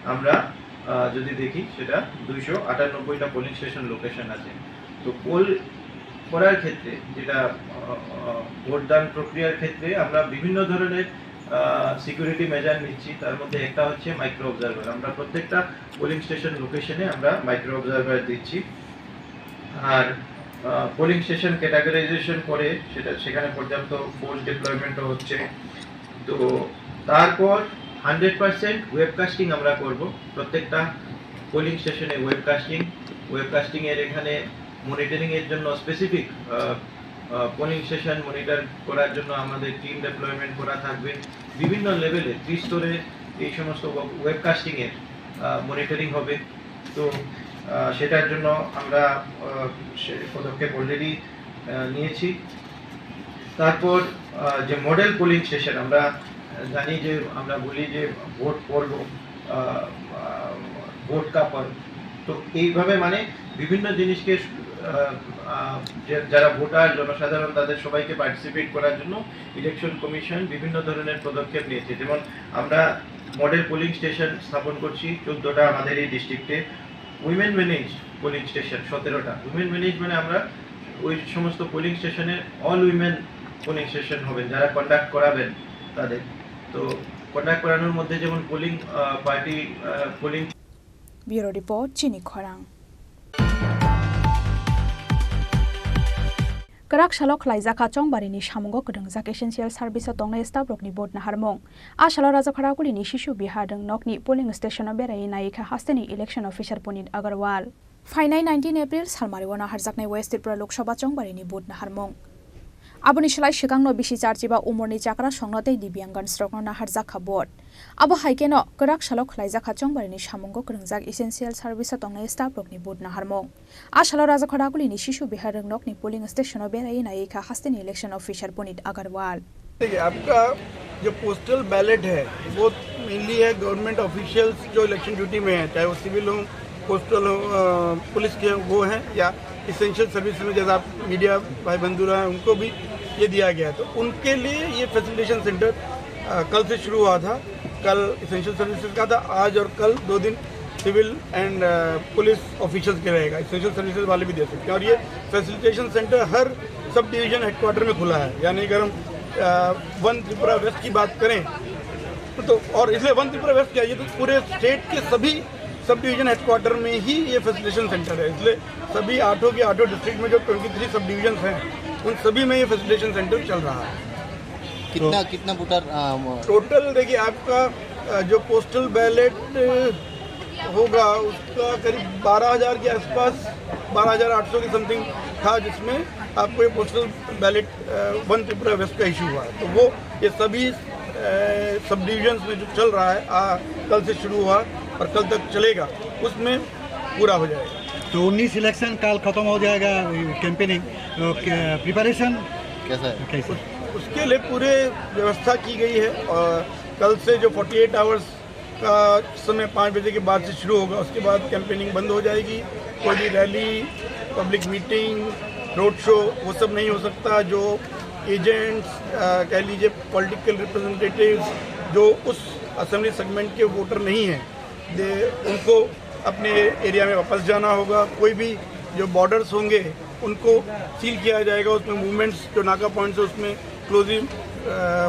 আমরা, আহ, যদি দেখি, সেটা দুইশো আটানব্বইটা পোলিং স্টেশন লোকেশন আছে। তো পোল করার ক্ষেত্রে যেটা, আহ, আহ, ভোটদান প্রক্রিয়ার ক্ষেত্রে আমরা বিভিন্ন ধরনের, আহ, সিকিউরিটি মেজার নিচ্ছি। তার মধ্যে একটা হচ্ছে মাইক্রো অবজারভার। আমরা প্রত্যেকটা পোলিং স্টেশন লোকেশনে আমরা মাইক্রো অবজারভার দিচ্ছি। আর, আহ, পোলিং স্টেশন ক্যাটাগরাইজেশন করে সেটা, সেখানে পর্যাপ্ত ফোর্স ডিপ্লয়মেন্টও হচ্ছে। তো তারপর হান্ড্রেড পার্সেন্ট ওয়েবকাস্টিং আমরা করব। প্রত্যেকটা পোলিং স্টেশনে ওয়েবকাস্টিং, ওয়েবকাস্টিং এর এখানে মনিটরিং এর জন্য স্পেসিফিক, আহ, আহ, পোলিং স্টেশন মনিটর করার জন্য আমাদের টিম ডিপ্লয়মেন্ট করা থাকবে। বিভিন্ন লেভেলে, ত্রিস্তরে এই সমস্ত ওয়েব-, ওয়েবকাস্টিং এর, আহ, মনিটরিং হবে। তো, আহ, সেটার জন্য আমরা, আহ, সে পদক্ষেপ অলরেডি, আহ, নিয়েছি। তারপর, আহ, যে মডেল পোলিং স্টেশন, আমরা জানি যে, আমরা বলি যে ভোট পড়ব, আহ, আহ, ভোট কাপড়। তো এইভাবে, মানে, বিভিন্ন জিনিসকে, আহ, আহ, যে, যারা ভোটার, জনসাধারণ, তাদের সবাইকে পার্টিসিপেট করার জন্য ইলেকশন কমিশন বিভিন্ন ধরনের পদক্ষেপ নিয়েছে। যেমন, আমরা মডেল পোলিং স্টেশন স্থাপন করছি চোদ্দটা আমাদের এই ডিস্ট্রিক্টে। উইমেন ম্যানেজ পোলিং স্টেশন সতেরোটা। উইমেন ম্যানেজ মানে আমরা ওই সমস্ত পোলিং স্টেশনে অল উইমেন পোলিং স্টেশন হবেন, যারা কন্ডাক্ট করাবেন তাদের। তো কন্ডাক্ট করানোর মধ্যে যেমন polling, uh, party, uh, polling bureau report, Chini Khorang. Kwrak salo khlaijak kha Chongbarini samungo kwrwngjak essential service o tongnai staff rokni vote naharmung. A salo Rajakhara kulini Shishu Bihar rwngnokni polling station o berai nai kha hasteni election officer Punit Agarwal. Phainai nineteen April salmario naharjaknai West Tripura Lok Sabha Chongbarini vote naharmung. Aboni slai swkangno bisi charchiba umorni chakra songno tei Divyangans rokno naharjak kha vote. Abo hai kheno kwrak salo khlaijak kha Chongbarini samungo kwrwngjak essential service o tongnai staff rokni vote naharmung. A salo Rajakhara kulini Shishu Bihar rwngnokni polling station o berai nai kha hasteni election officer Punit Agarwal. देखिए, आपका जो postal ballot है, वो मेनली है government officials जो election duty में है, चाहे वो सिविल हो, पोस्टल हो, अ, पुलिस के वो हैं, या इसेंशियल सर्विस में, जैसा आप मीडिया भाई बंधु रहे हैं, उनको भी ये दिया गया है। तो उनके लिए ये फैसिलिटेशन सेंटर, अ, कल से शुरू हुआ था। कल इसेंशियल सर्विसेज का था, आज और कल दो दिन civil and, uh, police officials के रहेगा, इसेंशियल सर्विसेज वाले भी दे सकते हैं। और ये फैसिलिटेशन सेंटर हर सब डिवीजन हेडक्वार्टर में खुला है। यानी अगर हम, अ, वन त्रिपुरा वेस्ट की बात करें तो, और इसलिए वन त्रिपुरा वेस्ट क्या, ये तो पूरे स्टेट के सभी सब डिवीजन हेडक्वार्टर में ही ये फैसिलिटेशन सेंटर है। इसलिए सभी आठों के आठों डिस्ट्रिक्ट में जो ट्वेंटी थ्री सब डिवीजन हैं, उन सभी में ये फैसिलिटेशन सेंटर चल रहा है। कितना, तो कितना वोटर, अ, वो टोटल देखिए, आपका, अ, जो पोस्टल बैलेट, अ, होगा, उसका करीब बारह हज़ार के आसपास, बारह हज़ार आठ सौ के समथिंग था, जिसमें आपको ये पोस्टल बैलेट, अ, वन त्रिपुरा वेस्ट का इशू हुआ है। तो वो ये सभी, अ, सब डिवीजन्स में जो चल रहा है, आ, कल से शुरू हुआ और कल तक चलेगा, उसमें पूरा हो जाएगा। तो उन्नीस इलेक्शन कल खत्म हो जाएगा, कैंपेनिंग, तो क्या प्रिपरेशन कैसा है? कैसा? उसके लिए पूरे व्यवस्था की गई है और कल से जो फ़ोर्टी एट आवर्स का समय पाँच बजे के बाद से शुरू होगा, उसके बाद कैंपेनिंग बंद हो जाएगी। कोई भी rally, public meeting, road show, वो सब नहीं हो सकता। जो एजेंट्स, अ, कह लीजिए पॉलिटिकल रिप्रेजेंटेटिव्स, जो उस असेंबली सेगमेंट के वोटर नहीं हैं, दे, उनको अपने एरिया में वापस जाना होगा। कोई भी जो बॉर्डर्स होंगे उनको सील किया जाएगा, उसमें मूवमेंट्स जो नाका पॉइंट्स है उसमें क्लोजली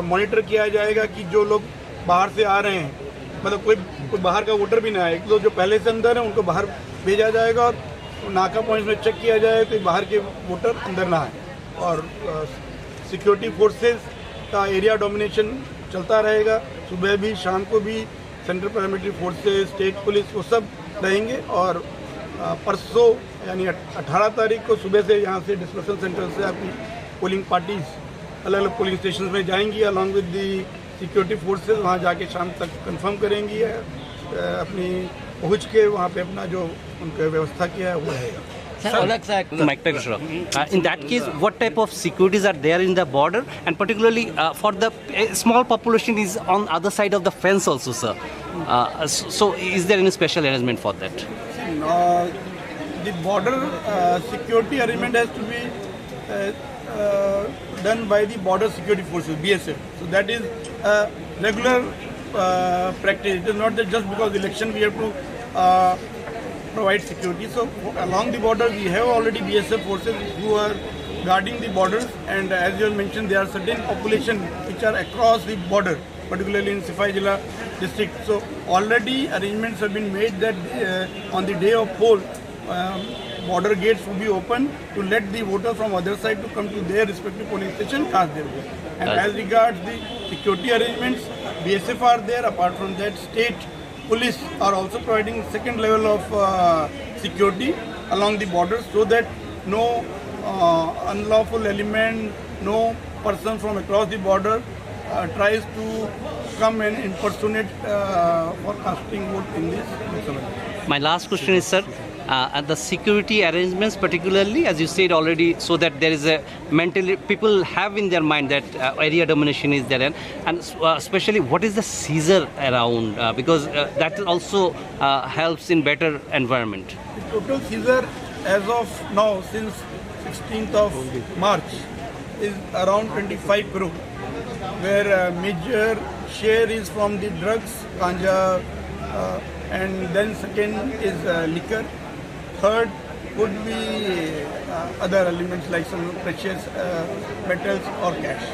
मॉनिटर किया जाएगा कि जो लोग बाहर से आ रहे हैं, मतलब कोई कोई बाहर का वोटर भी ना आए, तो जो पहले से अंदर है उनको बाहर भेजा जाएगा और नाका पॉइंट्स में चेक किया जाएगा कि बाहर के वोटर अंदर ना आए। और सिक्योरिटी फोर्सेस का एरिया डोमिनेशन चलता रहेगा, सुबह भी शाम को भी central paramilitary forces, state police, वो सब रहेंगे। और अ, परसों यानी अठारह तारीख को सुबह से यहाँ से डिस्बर्सल सेंटर से आपकी पोलिंग पार्टीज अलग अलग पोलिंग स्टेशन में जाएंगी, along with the security forces. वहाँ जाके शाम तक कंफर्म करेंगी, अ, अपनी पहुँच के वहाँ पे अपना जो उनका व्यवस्था किया है वो रहेगा। Sir, Sir, Oleg sir, Mike Tyson. Uh, in that case, what type of securities are there in the border, and particularly uh, for the a small population is on other side of the fence also, sir? Uh, so, so is there any special arrangement for that? Uh, the border uh, security arrangement has to be uh, uh, done by the border security forces, B S F. So that is a regular uh, practice. It is not that just because election we have to uh, provide security. So along the border we have already B S F forces who are guarding the borders, and as you have mentioned, there are certain population which are across the border, particularly in Sipahi Jala district. So already arrangements have been made that uh, on the day of poll, um, border gates will be open to let the voters from other side to come to their respective polling station cast their vote. And Right. As regards the security arrangements, B S F are there. Apart from that, state police are also providing second level of uh, security along the borders so that no uh, unlawful element, no person from across the border uh, tries to come and impersonate uh, for casting vote in this Lok Sabha election. My last question is, sir, uh, and the security arrangements, particularly as you said already, so that there is a mentally people have in their mind that uh, area domination is there, and, and uh, especially what is the seizure around, uh, because uh, that also uh, helps in better environment. The total seizure as of now, since sixteenth of March, is around twenty-five crore, where uh, major share is from the drugs, ganja, uh, and then second is uh, liquor. Third would be uh, other elements like some precious uh, metals or cash.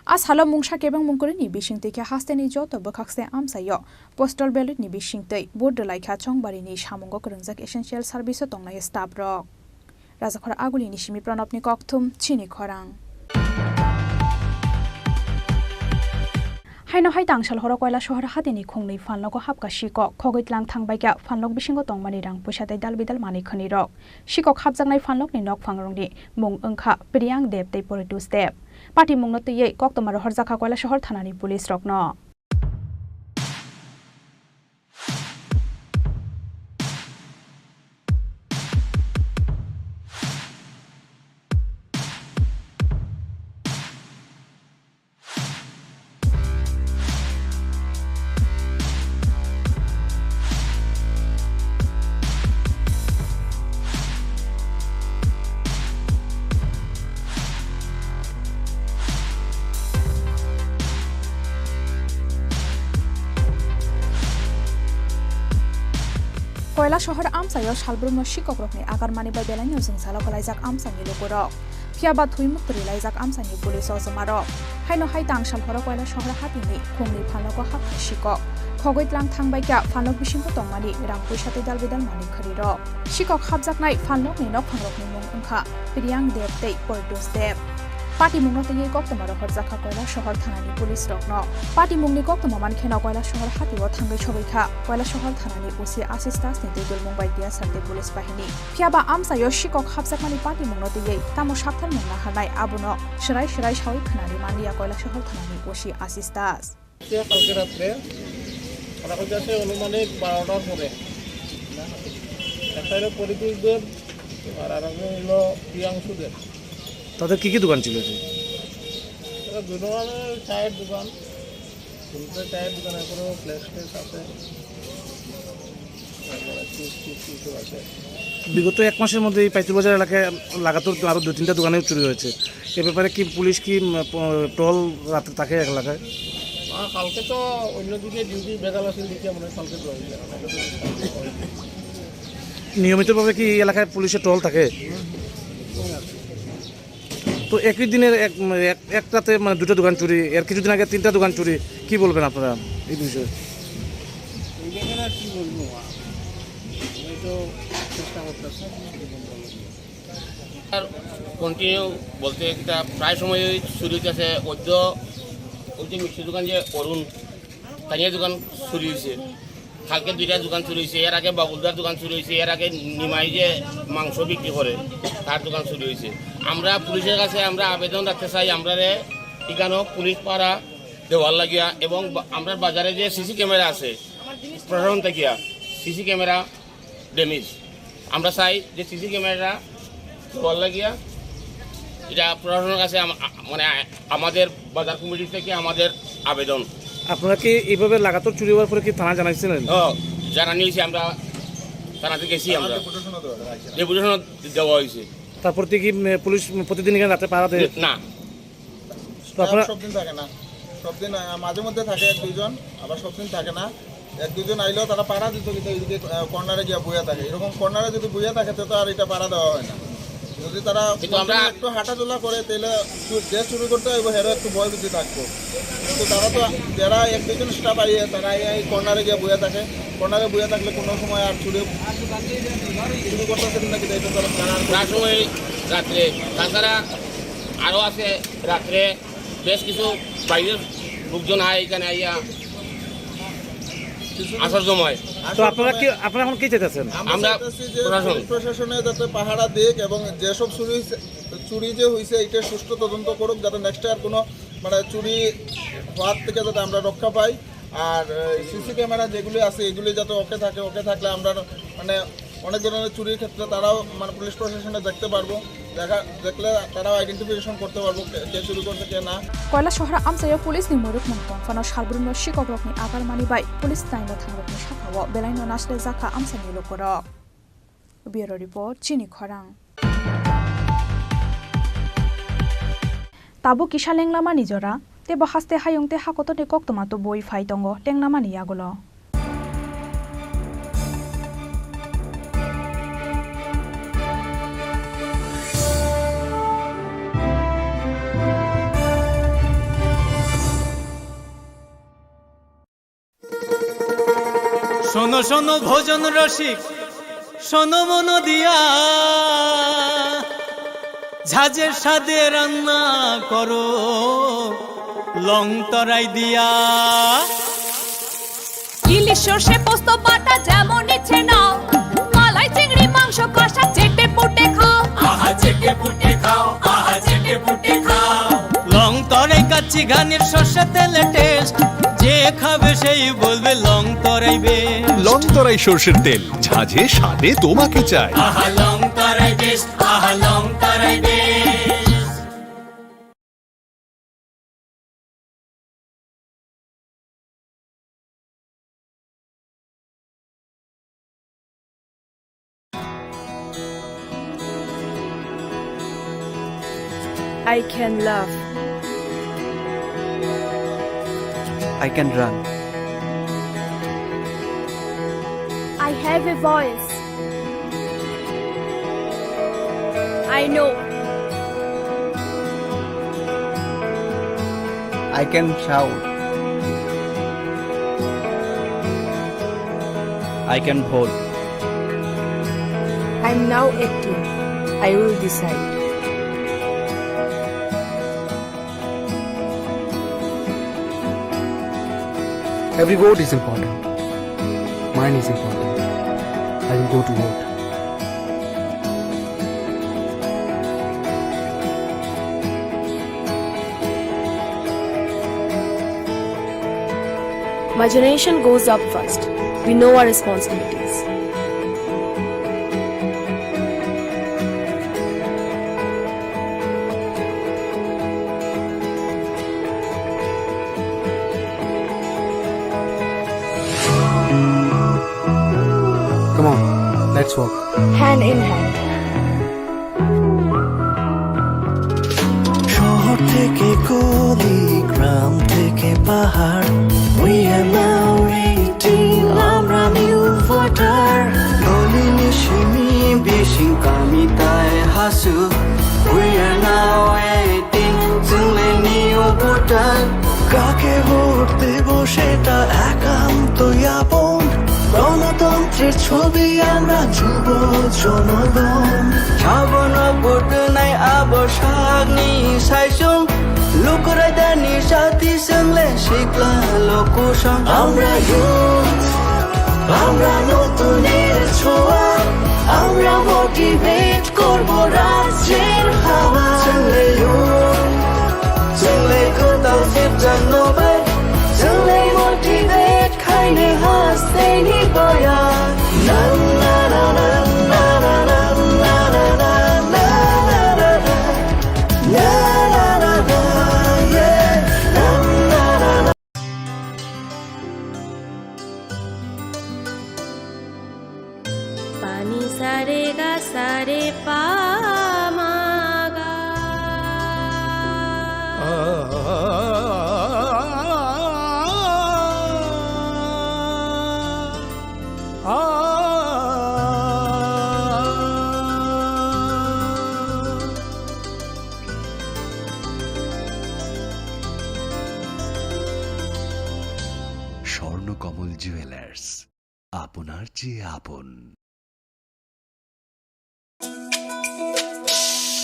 A salo mungsa kebeng mungkwrwini bising twi khe hasteni joto bwkhak se amchaio postal ballot ni bising twi vote rwlai kha Chongbarini samungo kwrwngjak essential service o tongnai staff rok. Rajakhor Agulini simi Pranobni kokthum chini khorang. Haino hai tangsal horo Koilasohor hatini khungnwi phalnogo hapkha sikok, khogwi tlang thangbaikha phalnok bisingo tongmani rang puisa tei dal bidal manwi khwnwi rok. Sikok hapjaknai phalnokni nokphangrokni mung wngkha Priyang Deb tei Poritus Deb. Patimungno twiwi koktwma rohorjakha Koilasohor thanani police rokno. Koilasohor amchaio salbrumno sikokrokni agarmani bai belaino jwngsalo kwlaijak amchaini lukurok. Phiya ba thwi mukti rwlaijak amchaini police o jumarok. Haino hai tangsal horo Koilasohor hatini khungni phalnogo hapkha sikok. Khogwi tlang thangbaikha phalnok bisingo tongmani rang puisa tei dal bidal manwi khwrwirok. Sikok hapjaknai phalnokni nokphangrokni mung wngkha Priyang Deb tei Poritus Deb. Patimungno twiwi koktwma rohorjakha Koilasohor thanani police rokno. Patimungni koktwma mankheno Koilasohor hatio thangwi sogwikha Koilasohor thanani O C Ashish Das ni twi dulmung bai T S R tei police bahini. Phiya ba amchaio sikok hapjakmani patimungno twiwi tamo sakthar mung naharnai abono swrai swrai sawi khwnani manliya Koilasohor thanani O C Ashish Das. সে কালকে রাত্রে, ওরা কইতাছে আনুমানিক বারোটার পরে। একটা হলো পরিতোষ দেব, আর আর একজন হলো প্রিয়াংশু দেব। তাদের কি কি দোকান ছিল এখানে? এরা দুই নম্বরে চায়ের দোকান, তিনটে চায়ের দোকান, এরপরেও ফ্লেক্স টেক্স আছে। বিগত এক মাসের মধ্যে এই পাইতুর বাজার এলাকায় লাগাতার আরও দুই তিনটা দোকানে চুরি হয়েছে। এ ব্যাপারে কি পুলিশ কি, উম, প-, টহল রাতে থাকে এলাকায়? না, কালকে তো অন্যদিকে ডিউটি বেগাল আছিল, দেখিয়া মনে হয় কালকে তো হইল। নিয়মিতভাবে কি এই এলাকায় পুলিশের টহল থাকে? তো একই দিনের এক, এক, এক রাতে মানে দুটো দোকান চুরি, এর কিছুদিন আগে তিনটা দোকান চুরি, কি বলবেন আপনারা এই বিষয়ে? এই ব্যাপারে আর কি বলবো, আমি তো চেষ্টা করতেছি। আর কন্টিনিউ বলতে এটা প্রায় সময়ই চুরি হইতেছে। অদ্য ওই যে মিষ্টি দোকান যে অরুণ, তানিয়া দোকান চুরি হয়েছে, কালকে দুইটা দোকান চুরি হয়েছে, এর আগে বাবুলদার দোকান চুরি হয়েছে, এর আগে নিমাই যে মাংস বিক্রি করে তার দোকান চুরি হয়েছে। আমরা পুলিশের কাছে আমরা আবেদন রাখতে চাই, আমরারে এখানেও পুলিশ পাহারা দেওয়ার লাগিয়া এবং বা-, আমরার বাজারে যে সিসি ক্যামেরা আছে প্রশাসন থাকিয়া সিসি ক্যামেরা ড্যামেজ। আমরা চাই যে সিসি ক্যামেরা দেওয়ার লাগিয়া এটা প্রশাসনের কাছে আম-, আ-, মানে আ-, আমাদের বাজার কমিটি থেকে আমাদের আবেদন। আপনারা কি এইভাবে লাগাতার চুরি হওয়ার পরে কি থানা জানাইছিলেন? ও, জানানি হয়েছে, আমরা থানাতে গেছি আমরা। ডেপুটেশনও দেওয়া হয়েছে। তারপর থেকে কি, উম, পুলিশ প্রতিদিন এখানে রাতে পাহারা দেয়? না। তো আপনারা সব দিন থাকে না, সব দিন, আহ, মাঝে মধ্যে থাকে এক দুইজন, আবার সব দিন থাকে না। এক দুইজন আইলেও তারা পাড়া দিত, কিন্তু এইদিকে, আহ, কর্নারে গিয়া বইয়া থাকে। এরকম কর্নারে যদি বইয়া থাকে, তো আর এটা পাড়া দেওয়া হয় না। যদি তারা কিন্তু আমরা একটু হাঁটাচলা করে, তাহলে চু-, যে চুরি করতে আইবো, হেরও একটু ভয় ভীতি থাকবো। কিন্তু তারা তো, যারা এক দুইজন স্টাফ আইয়ে, তারা এই, এই কর্নারে গিয়া বইয়া থাকে। কর্নারে বইয়া থাকলে কোনো সময় আর চুরি, চুরি করতেছে কিনা, কিন্তু এটা তারা, তারা আর প্রায় সময় রাত্রে, তাছাড়া আরও আছে রাত্রে বেশ কিছু বাইরের লোকজন আয় এখানে আইয়া কিছু আসার সময়। তো আপনারা কি, আপনারা এখন কি চাইতেছেন? আমরা আমরা চাইতেছি যে প্রশাসন। পুলিশ প্রশাসনে যাতে পাহারা দিক এবং যেসব চুরি হইছে, চুরি যে হইছে, এটা সুষ্ঠু তদন্ত করুক, যাতে নেক্সট আর কোনো, মানে, চুরি হওয়ার থেকে যাতে আমরা রক্ষা পাই। আর, আহ, সিসি ক্যামেরা যেগুলি আছে, এগুলি যাতে ওকে থাকে, ওকে থাকলে আমরা, মানে, অনেক ধরনের চুরির ক্ষেত্রে তারাও, মানে, পুলিশ প্রশাসনে দেখতে পারবো, দেখা, দেখলে তারাও আইডেন্টিফিকেশন করতে পারবো কে, কে চুরি করছে, কে না। Koilashahar amchaio police ni mwrwkmung tongphano salbrumno sikokrokni agarmani bai police naimwthangrokni sakao belaino naslejakha amchaini lukurok. Bureau Report, Chini Khorang. Tabuk kisa lenglamani jora, teibo haste hayung tei hakotorni koktwma tubui phai tongo lenglamani yagulo. শোনো শোনো ভোজন রসিক, শোনো মন দিয়া, ঝাঁঝের স্বাদে রান্না করো লং তরাই দিয়া। ইলিশ সর্ষে পোস্ত বাটা যেমন ইচ্ছে নাও, মালাই চিংড়ি মাংস কষা চেটে পুটে খাও। আহা চেটে পুটে খাও, আহা চেটে পুটে খাও। লং তরাই কাচ্চি ঘানির সর্ষে তেলে টেস্ট, যে খাবে সেই বলবে লং তরাই বেস্ট। লং তরাই সর্ষের তেল, ঝাঁঝে স্বাদে তোমাকে চাই। আহা লং তরাই বেস্ট, আহা লং তরাই best. I can laugh. I can run. I have a voice. I know. I can shout. I can hold. I'm now acting. I will decide. Every vote is important. Mine is important. I will go to vote. My generation goes up first. We know our responsibilities. Come on, let's walk. Hand in hand. শহর থেকে গলি, গ্রাম থেকে পাহাড়, we are now eighteen, আমরা new voter. গলি নিশি Singkami tai hasu, we are now eighteen, chwngle new voter. কাকে ভোট দেব সেটা একান্ত আপন। গণতন্ত্রের ছবি আমরা যুব জনগণ। Sabono vote nai abo sakni saisung, lukurai dani sati swngle sikla lokusong. আমরা youth, আমরা নতুনের ছোঁয়া, আমরা motivate করব রাজ্যের হাওয়া। Chwngle youth, chwngle kwtal sipjakno bai, chwngle motivate khaini hasteni boya. Na, na, na, na. Pani sare ga sare pa ma ga. Swarnakamal jewellers, আপনার চেয়ে আপন।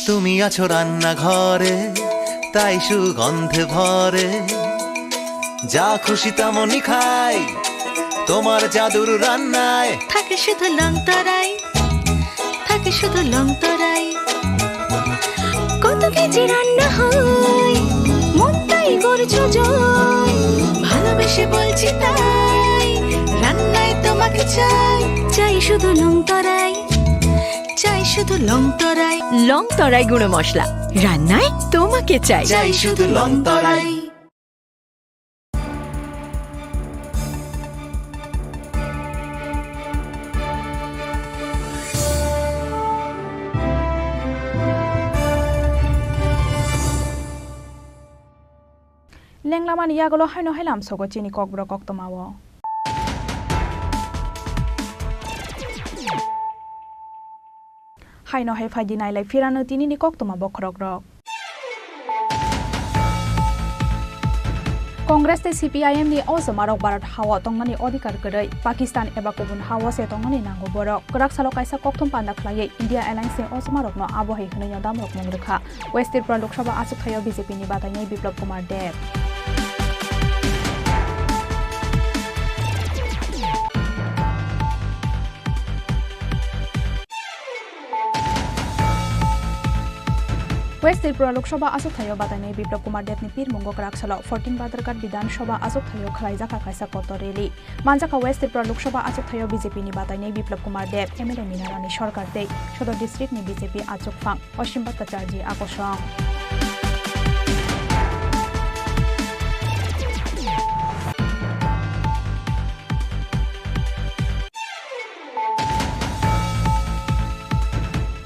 তুমি আছো রান্নাঘরে, তাই সুগন্ধে ভরে। যা খুশি তেমনই খাই, তোমার জাদুর রান্নায়। থাকে শুধু লং তরাই, থাকে শুধু লং তরাই। কত কেজি রান্না হয়, মনটাই করছো জয়। ভালোবেসে বলছি তাই, রান্নায় তোমাকে চাই, চাই শুধু লং তরাই। চাই শুধু লং তরাই। লং তরাই গুঁড়ো মশলা, রান্নায় তোমাকে চাই। চাই শুধু লং তরাই। Lenglamani yagulo haino hai lamsogo chini kokborok koktwmao. Haino hai phaidi nailai phirano tinini koktwma bokhorokrok. Congress tei C P I M ni o jomarok Bharat hao tongnani odhikar kwrwi, Pakistan eba kubun hao se tongnani nango borok. Kwrak salo kaisa kokthum panda khlaiwi India Alliance ni o jomarokno abo hai hwnwino damrokmung rwkha. West Tripura Lok Sabha achukthai-o B J P ni batainai Biplab Kumar Deb. West Tripura Lok Sabha achukthai-o batainai Biplab Kumar Deb ni pirmungo kwrak salo fourteen Badharghat Bidhan Sabha achukthai-o khwlaijakha kaisa kotor rally. Manjakha West Tripura Lok Sabha achukthai-o B J P ni batainai Biplab Kumar Deb, M L A Mina Rani Sarkar tei Sodor district ni B J P achukphang Osim Bhattacharjee akosong.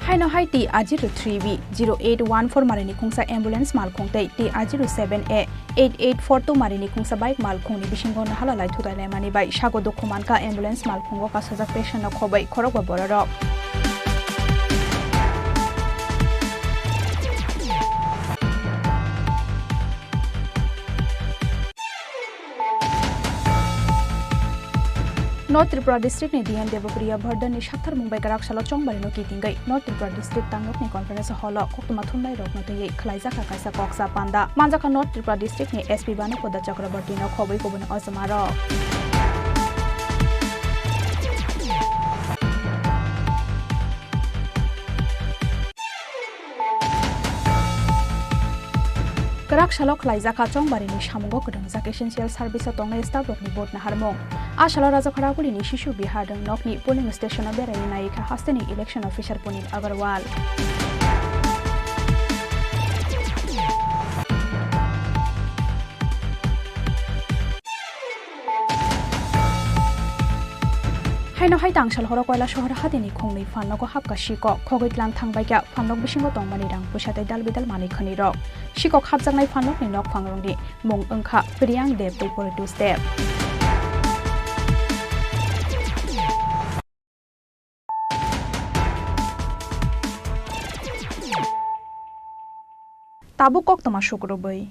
Haino hai T R zero three B zero eight one four marini khungsa ambulance malkhung tei T R zero seven A eight eight four two marini khungsa bike malkhungni bisingo nahala lai thutai laimani bai sago dukhu mankha ambulance malkhungo kasajak patient no khoboi khorokba bororok. North Tripura district ni D M Debapriya Bardhan ni sakthar mung bai kwrak salo chongbari no kitingwi North Tripura district tangnok ni conference hall o koktwma thumnai rok no twiwi khwlaijak kha kaisa koksa panda. Manjakha North Tripura district ni S P Banu Poda Chakraborty no khobwi kubun ojma rok. Kwrak salo khwlaijakha chongbarini samungo kwdwngjak essential service o tongnai staff rokni vote naharmung. A salo Rajakhara gulini Shishu Bihar rwngnokni polling station o beraiwi naikha hasteni election officer Punit Agarwal. Haino hai tangsal horo Koilasohor hatini khongnwi phalnogo hapkha sikok, khogwi tlang thangbaikha phalnok bisingo tongmani rang puisa tei dal bidal manwi khwnwi rok. Sikok hapjaknai phalnokni nokphangrokni mung wngkha Priyang Deb tei Poritus Deb. Tabuk koktwma sukrubwi.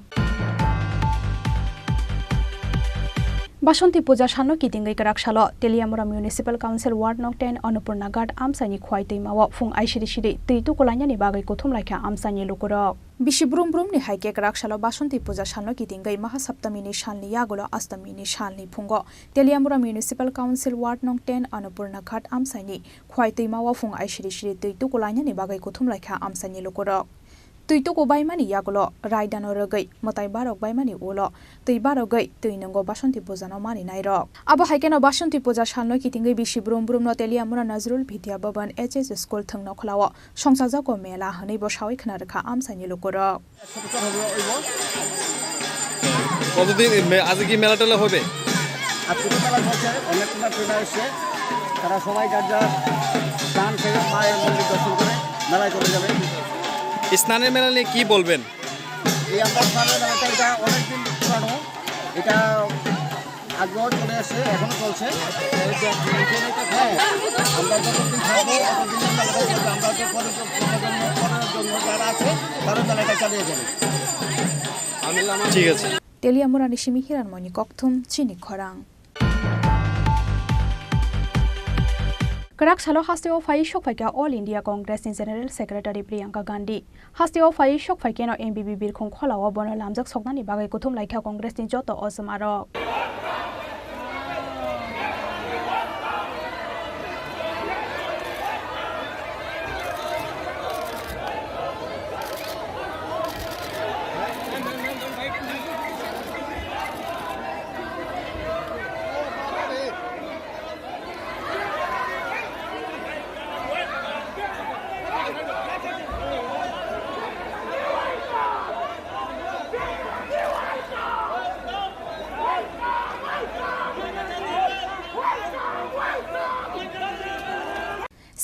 Basonti puja salno kitingwi kwrak salo Teliamura Municipal Council Ward Nong ten Annapurna Ghat amchaini Khwai twimao phung aisiri siri twi tukulainani bagwi kuthum laikha amchaini lukurok. Bisi brum brumni hai khe kwrak salo Basonti puja salno kitingwi Mahasaptamini salni yagulo Astamini salni phungo Teliamura Municipal Council Ward Nong ten Annapurna Ghat amchaini Khwai twimao phung aisiri siri twi tukulainani bagwi kuthum laikha amchaini lukurok. Twi tuku baimani yagulo raidano rwgwi mwtai barok baimani ulo twi barogwi twi nwngo Basonti puja no mani nairok. Abo hai kheno Basonti puja salno kitingwi bisi brum brumno Teliamura Nazrul Vidya Bhavan H S School thwngno khwlao songchajago mela hwnwi bo sawi khna rwkha amchaini lukurok. কতদিন এই মে-, আজকে কি মেলা টেলা হবে? আজকে তো মেলা চলছে, অনেক মেলা চলে এসছে। তারা সবাই যার যার স্থান থেকে মায়ের মন্দির দর্শন করে মেলায় চলে যাবে। স্নানের মেলা নিয়ে কি বলবেন? এই আমরা স্নানের মেলাটা, এটা অনেক দিন পুরানো। এটা আগেও চলে এসছে, এখনো চলছে। হ্যাঁ, আমরা যতদিন থাকবো, ততদিন এই মেলাটা চলবে। আমরা যে পরে যে প্রজন্ম, পরের জন্য যারা আছে, তারা মেলাটা চালিয়ে যাবে। ঠিক আছে। Teliamurani simi Hiranmoyni kokthum chini khorang. Kwrak salo hasteo phai sok phaikha All India Congress ni General Secretary Priyanka Gandhi. Hasteo phai sok phaikeno M B B birkhung kholao bono lamjak soknani bagwi kuthum laikha Congress ni joto ojomarok.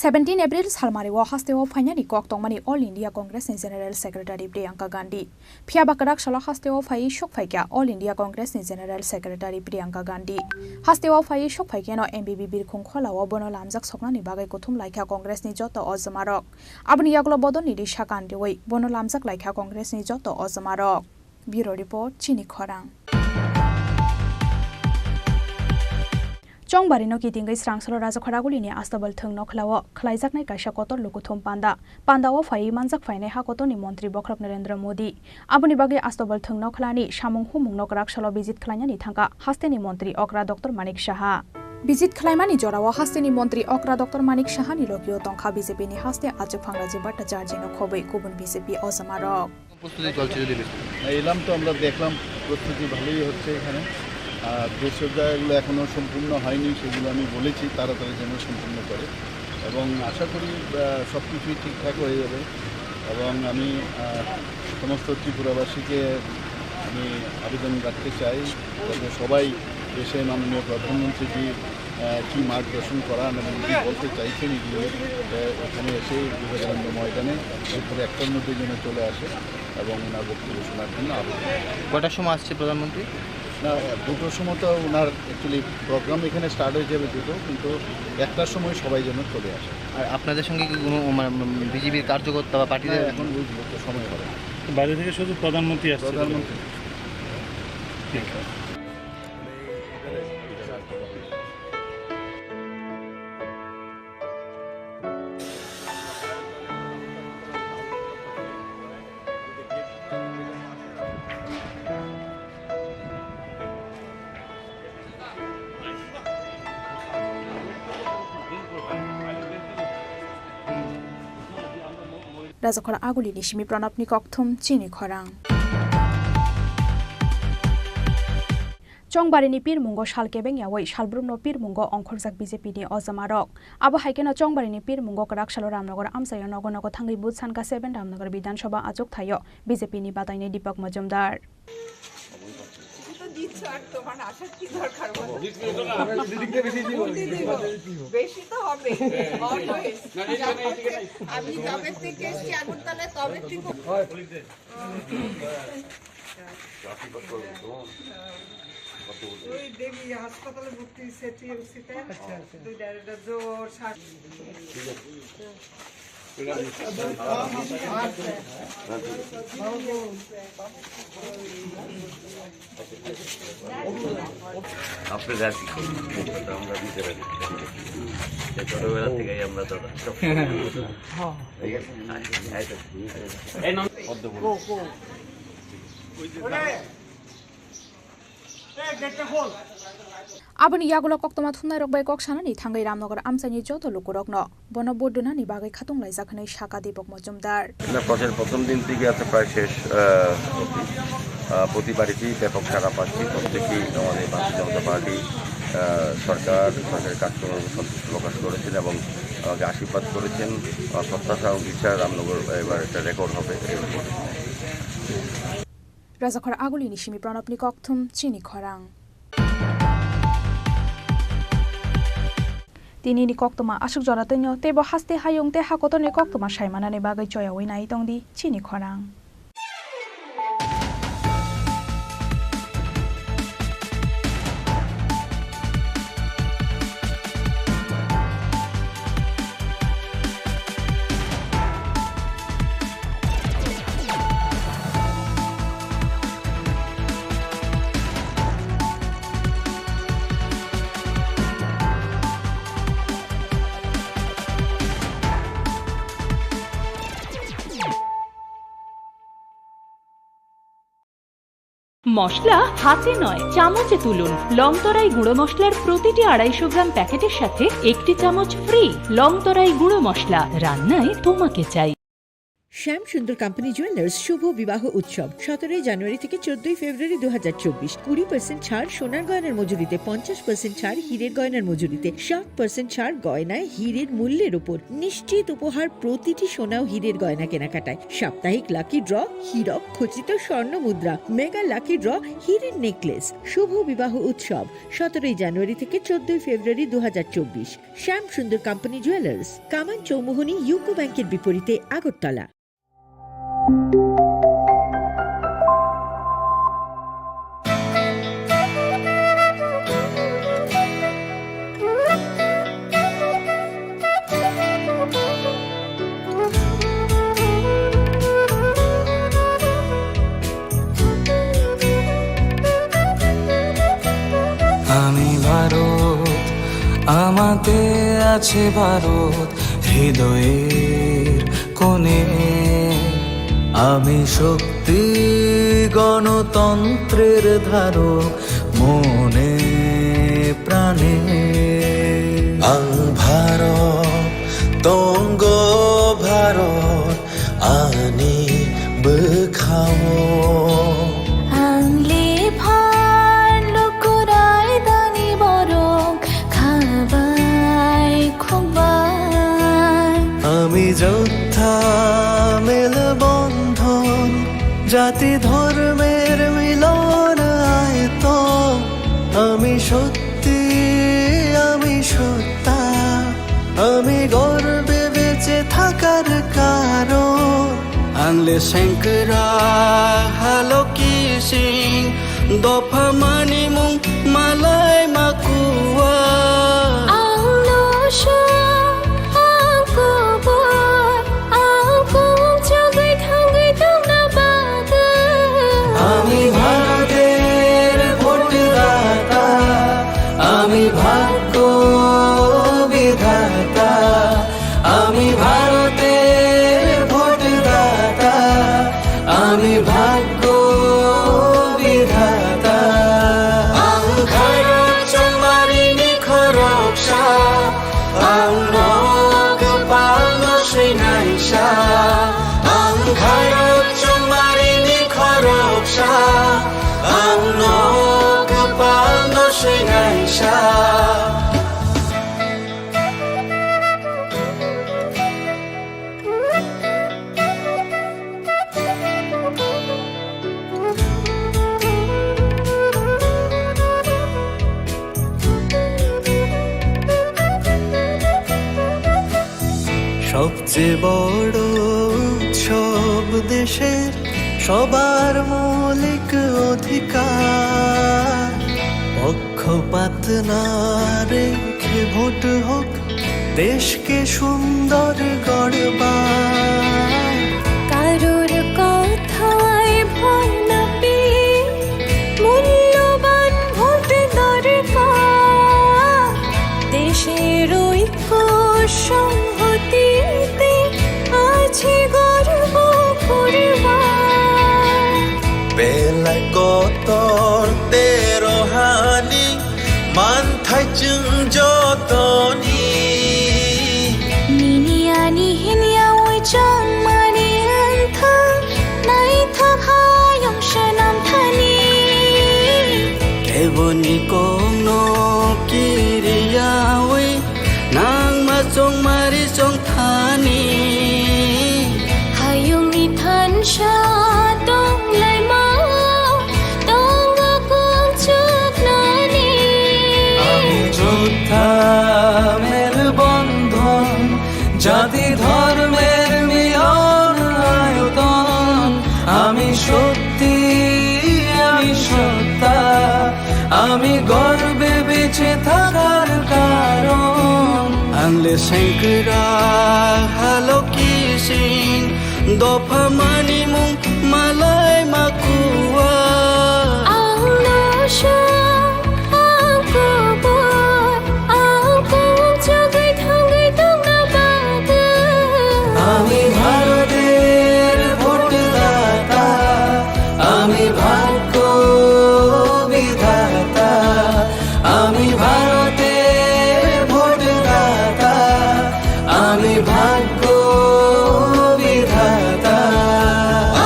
Seventeen April salmario hasteo phainani kok tongmani All India Congress ni General Secretary Priyanka Gandhi. Phiya ba kwrak salo hasteo phaiwi sok phaikha All India Congress ni General Secretary Priyanka Gandhi. Hasteo phaiwi sok phaikheno M B B birkhung kholao bono lamjak soknani bagwi kuthum laikha Congress ni joto ojomarok. Aboni yagulo bodolni risa kanriwi bono lamjak laikha Congress ni joto ojomarok. Bureau Report, Chini Khorang. Chongbarino kitingwi srangsalo Rajakhoragulini Astabal thwngno khlao khlaijaknai kaisa kotor lukuthum panda. Pandao phaiwi manjak phainai ha kotorni montri bokhorok Narendra Modi. Aboni bagwi Astabal thwngno khlani samung humungno kwrak salo visit khlainani thangkha hasteni montri okra Doctor Manik Saha. Visit khlaimani jorao hasteni montri okra Doctor Manik Sahani logio tongkha B J P ni haste achukphang Rajiv Bhattacharjino khobwi kubun B J P ojomarok. প্রস্তুতি চলছে যদি একটু। এলাম তো আমরা দেখলাম প্রস্তুতি ভালোই হচ্ছে এখানে। আর যে সব জায়গাগুলো এখনো সম্পূর্ণ হয়নি সেগুলো আমি বলেছি তাড়াতাড়ি যেন সম্পূর্ণ করে। এবং আশা করি, আহ, সব কিছুই ঠিকঠাক হয়ে যাবে। এবং আমি, আহ, সমস্ত ত্রিপুরাবাসীকে আমি আবেদন রাখতে চাই যাতে সবাই এসে মাননীয় প্রধানমন্ত্রীজি, আহ, কি মার্গদর্শন করান এবং কি বলতে চাইছেন এগুলো, আহ, এখানে এসে বিবেকানন্দ ময়দানে দুপুর একটার মধ্যে যেন চলে আসে। এবং ওনার বক্তব্য শোনার জন্য আবেদন। কটার সময় আসছে প্রধানমন্ত্রী? না, দুটোর সময় তো ওনার actually program এখানে start হয়ে যাবে দুটো, কিন্তু একটার সময় সবাই যেন চলে আসে। আর আপনাদের সঙ্গে কি কোনো, মানে, বিজেপির কার্যকর্তা বা না, পার্টিদের? এখন ওই তো সময় হবে না। বাইরে থেকে শুধু প্রধানমন্ত্রী আসছে। প্রধানমন্ত্রী। ঠিক আছে। Rajakhor Agulini simi Pranabni kokthum chini khorang. Chongbarini pirmungo sal kebeng yaui salbrumno pirmungo ongkhorjak B J P ni ojomarok. Abo hai kheno Chongbarini pirmungo kwrak salo Ramnagar amchaio nogo nogo thangwi buj sankha seven Ramnagar Bidhan Sabha achuk thaio B J P ni batainai Deepak Majumdar. তো দিচ্ছ, আর তোমার আসার কি দরকার বলো? দিদি তো বেশি দিব। দিদি দিব। বেশি তো হবে। Always। না, না, না, না, না। আমি যবে থেকে এসছি আগরতলা, তবে থেকে। ওই দেবী হাসপাতালে ভর্তি হয়েছে টিএমসিতে। আচ্ছা, আচ্ছা। দুই ডাইরেক্টর জ্বর, শ্বাস। আপনারা কি করবেন? আমরা নিজেরা করতে পারি। এই ছোটবেলা থেকেই আমরা দাদা সব ঠিক আছে? এই তো। Aboni yagulo koktwma thumnairok bai kok sanani thangwi Ramnagar amchaini joto lukurokno bono vote rwnani bagwi khatung laijak hwnwi sakha Deepak Majumdar. না, প্রচার প্রথম দিন থেকে আছে প্রায় শেষ, আহ, অবধি। আহ, প্রতি বাড়িতেই ব্যাপক সাড়া পাচ্ছি। প্রত্যেকেই আমাদের ভারতীয় জনতা পার্টি, আহ, সরকার, সরকারের কাজকর্মে সন্তুষ্টি প্রকাশ করেছেন এবং আমাকে আশীর্বাদ করেছেন। আহ, প্রত্যাশা এবং ইচ্ছা রামনগর এবার একটা রেকর্ড হবে। Rajakhor Agulini simi Pranabni kokthum chini khorang. Tinini koktwma aswk jora twino teibo haste hayung tei hakotorni koktwma saimanani bagwi choyaui nai tongdi chini khorang. মশলা হাতে নয়, চামচে তুলুন। লংতরাই গুঁড়ো মশলার প্রতিটি আড়াইশো গ্রাম প্যাকেটের সাথে একটি চামচ ফ্রি। লংতরাই গুঁড়ো মশলা, রান্নায় তোমাকে চাই। শ্যাম সুন্দর কোম্পানি জুয়েলার্স শুভ বিবাহ উৎসব সতেরোই জানুয়ারি থেকে চোদ্দই ফেব্রুয়ারি দু হাজার চব্বিশ। কুড়ি পার্সেন্ট ছাড় সোনার গয়নার মজুরিতে, পঞ্চাশ পার্সেন্ট ছাড় হীরের গয়নার মজুরিতে, ষাট পার্সেন্ট ছাড় গয়নায় হীরের মূল্যের উপর। নিশ্চিত উপহার প্রতিটি সোনা ও হীরের গয়না কেনাকাটায়। সাপ্তাহিক লাকি ড্র, হীরক খচিত স্বর্ণ মুদ্রা, মেগা লাকি ড্র, হীরের নেকলেস। শুভ বিবাহ উৎসব সতেরোই জানুয়ারি থেকে চোদ্দই ফেব্রুয়ারি দু হাজার চব্বিশ। শ্যাম সুন্দর কোম্পানি জুয়েলার্স, কামান চৌমুহনী ইউকো ব্যাংকের বিপরীতে, আগরতলা। আমি ভারত, আমাতে আছে ভারত, হৃদয়ের কোণে। আমি শক্তি, গণতন্ত্রের ধারক, মনে প্রাণে। Ang Bharat, tonggo Bharat, ani bwkhao. Ang lephar lukurai dani borok khabai khukbai. আমি যোদ্ধা মেলবন্ধন, জাতি ধর্মের মিলন আয়তন। আমি সত্যি, আমি সত্য। আমি গর্বে বেঁচে থাকার কারণ। Ang le sengkra haloki sing, dopha mani mung malai makua. Ang lo sha, ang kubur, ang kung chagui thangui tongna bagwi. আমি ভারতের ভোটদাতা, আমি ভাগ্য বিধাতা, আমি ভারতের ভোটদাতা, আমি ভাগ্য বিধাতা। Ang khairok chongmari ni khoroksa, ang no kwpal no swinaisa. Ang khairok chongmari ni khoroksa, ang no kwpal no swinaisa. সবচেয়ে বড় উৎসব দেশের, সবার মৌলিক অধিকার। পক্ষপাত না রেখে ভোট হোক দেশকে সুন্দর গড়বার। কারোর কথায় ভয় না পেয়ে মূল্যবান ভোট দরকার। দেশের ঐক্য সংহতিতে আছে গর্ব করবার। Belai kotor tei rohani manthai chwng jotoni. Nini ani hinya oi chong mani wngthang, naithok hayung swnam thani. Keboni kokno kiriyawi nangma chongmari chongthani. Hayungni thansa tonglaima tongo kung chuknani. Ami jotha melbondhon, jati dhormer milon ayoton. Ami sotti, ami sotta, ami gorbe beche thakar karon. Ang le sengkrak haloki sing, dopha manimung malai makua. Ang no song, ang kubur, ang kum chugui thangui tongna bagwi. Ami Bharoter bhotdata, ami bhagyo bidhata, ami Bharoter bhotdata, ami bhagyo bidhata.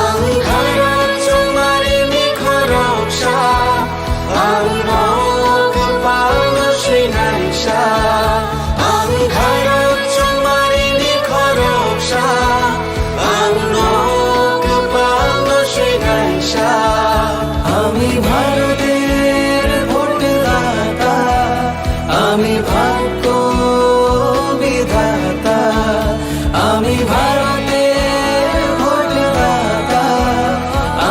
Ang Bharot chongmari ni khoroksa, ang nok pano swinaisa. Ang Bharot chongmari ni khoroksa, ang nok pano swinaisa. Ami Bharoter bhotdata, ami bhagyo bidhata, ami Bharoter bhotdata,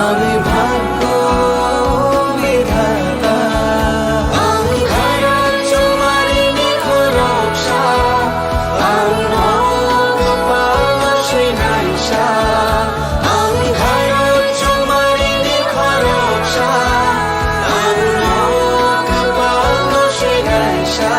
ami bhagyo bidhata. Ang Bharot chongmari ni khoroksa, ang nok pano swinaisa. Ang Bharot chongmari ni khoroksa, ang nok pano swinaisa.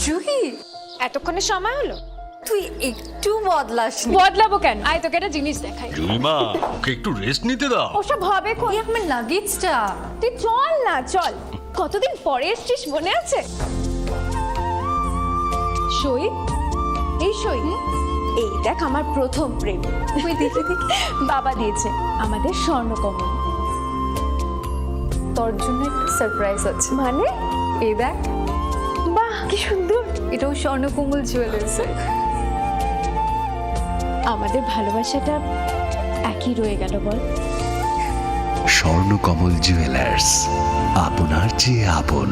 Juhi, এতক্ষণে সময় হলো? তুই একটু বদলাসনি। বদলাবো কেন? আয়, তোকে একটা জিনিস দেখাই। জুলিমা, ওকে একটু রেস্ট নিতে দাও। ওসব হবে কোন? এই আমার লাগেজটা। তুই চল না, চল। কতদিন পরে এসছিস, মনে আছে? সই, এই সই। হুম? এই দেখ, আমার প্রথম প্রেম। ওই দেখে দেখে। বাবা দিয়েছে, আমাদের স্বর্ণকমল। তোর জন্য একটা সারপ্রাইজ আছে। মানে? এই দেখ। বাহ, কি সুন্দর। এটাও স্বর্ণকমল জুয়েলার্সের। আমাদের ভালোবাসাটা একই রয়ে গেল, বল? স্বর্ণকমল জুয়েলার্স, আপনার চেয়ে আপন।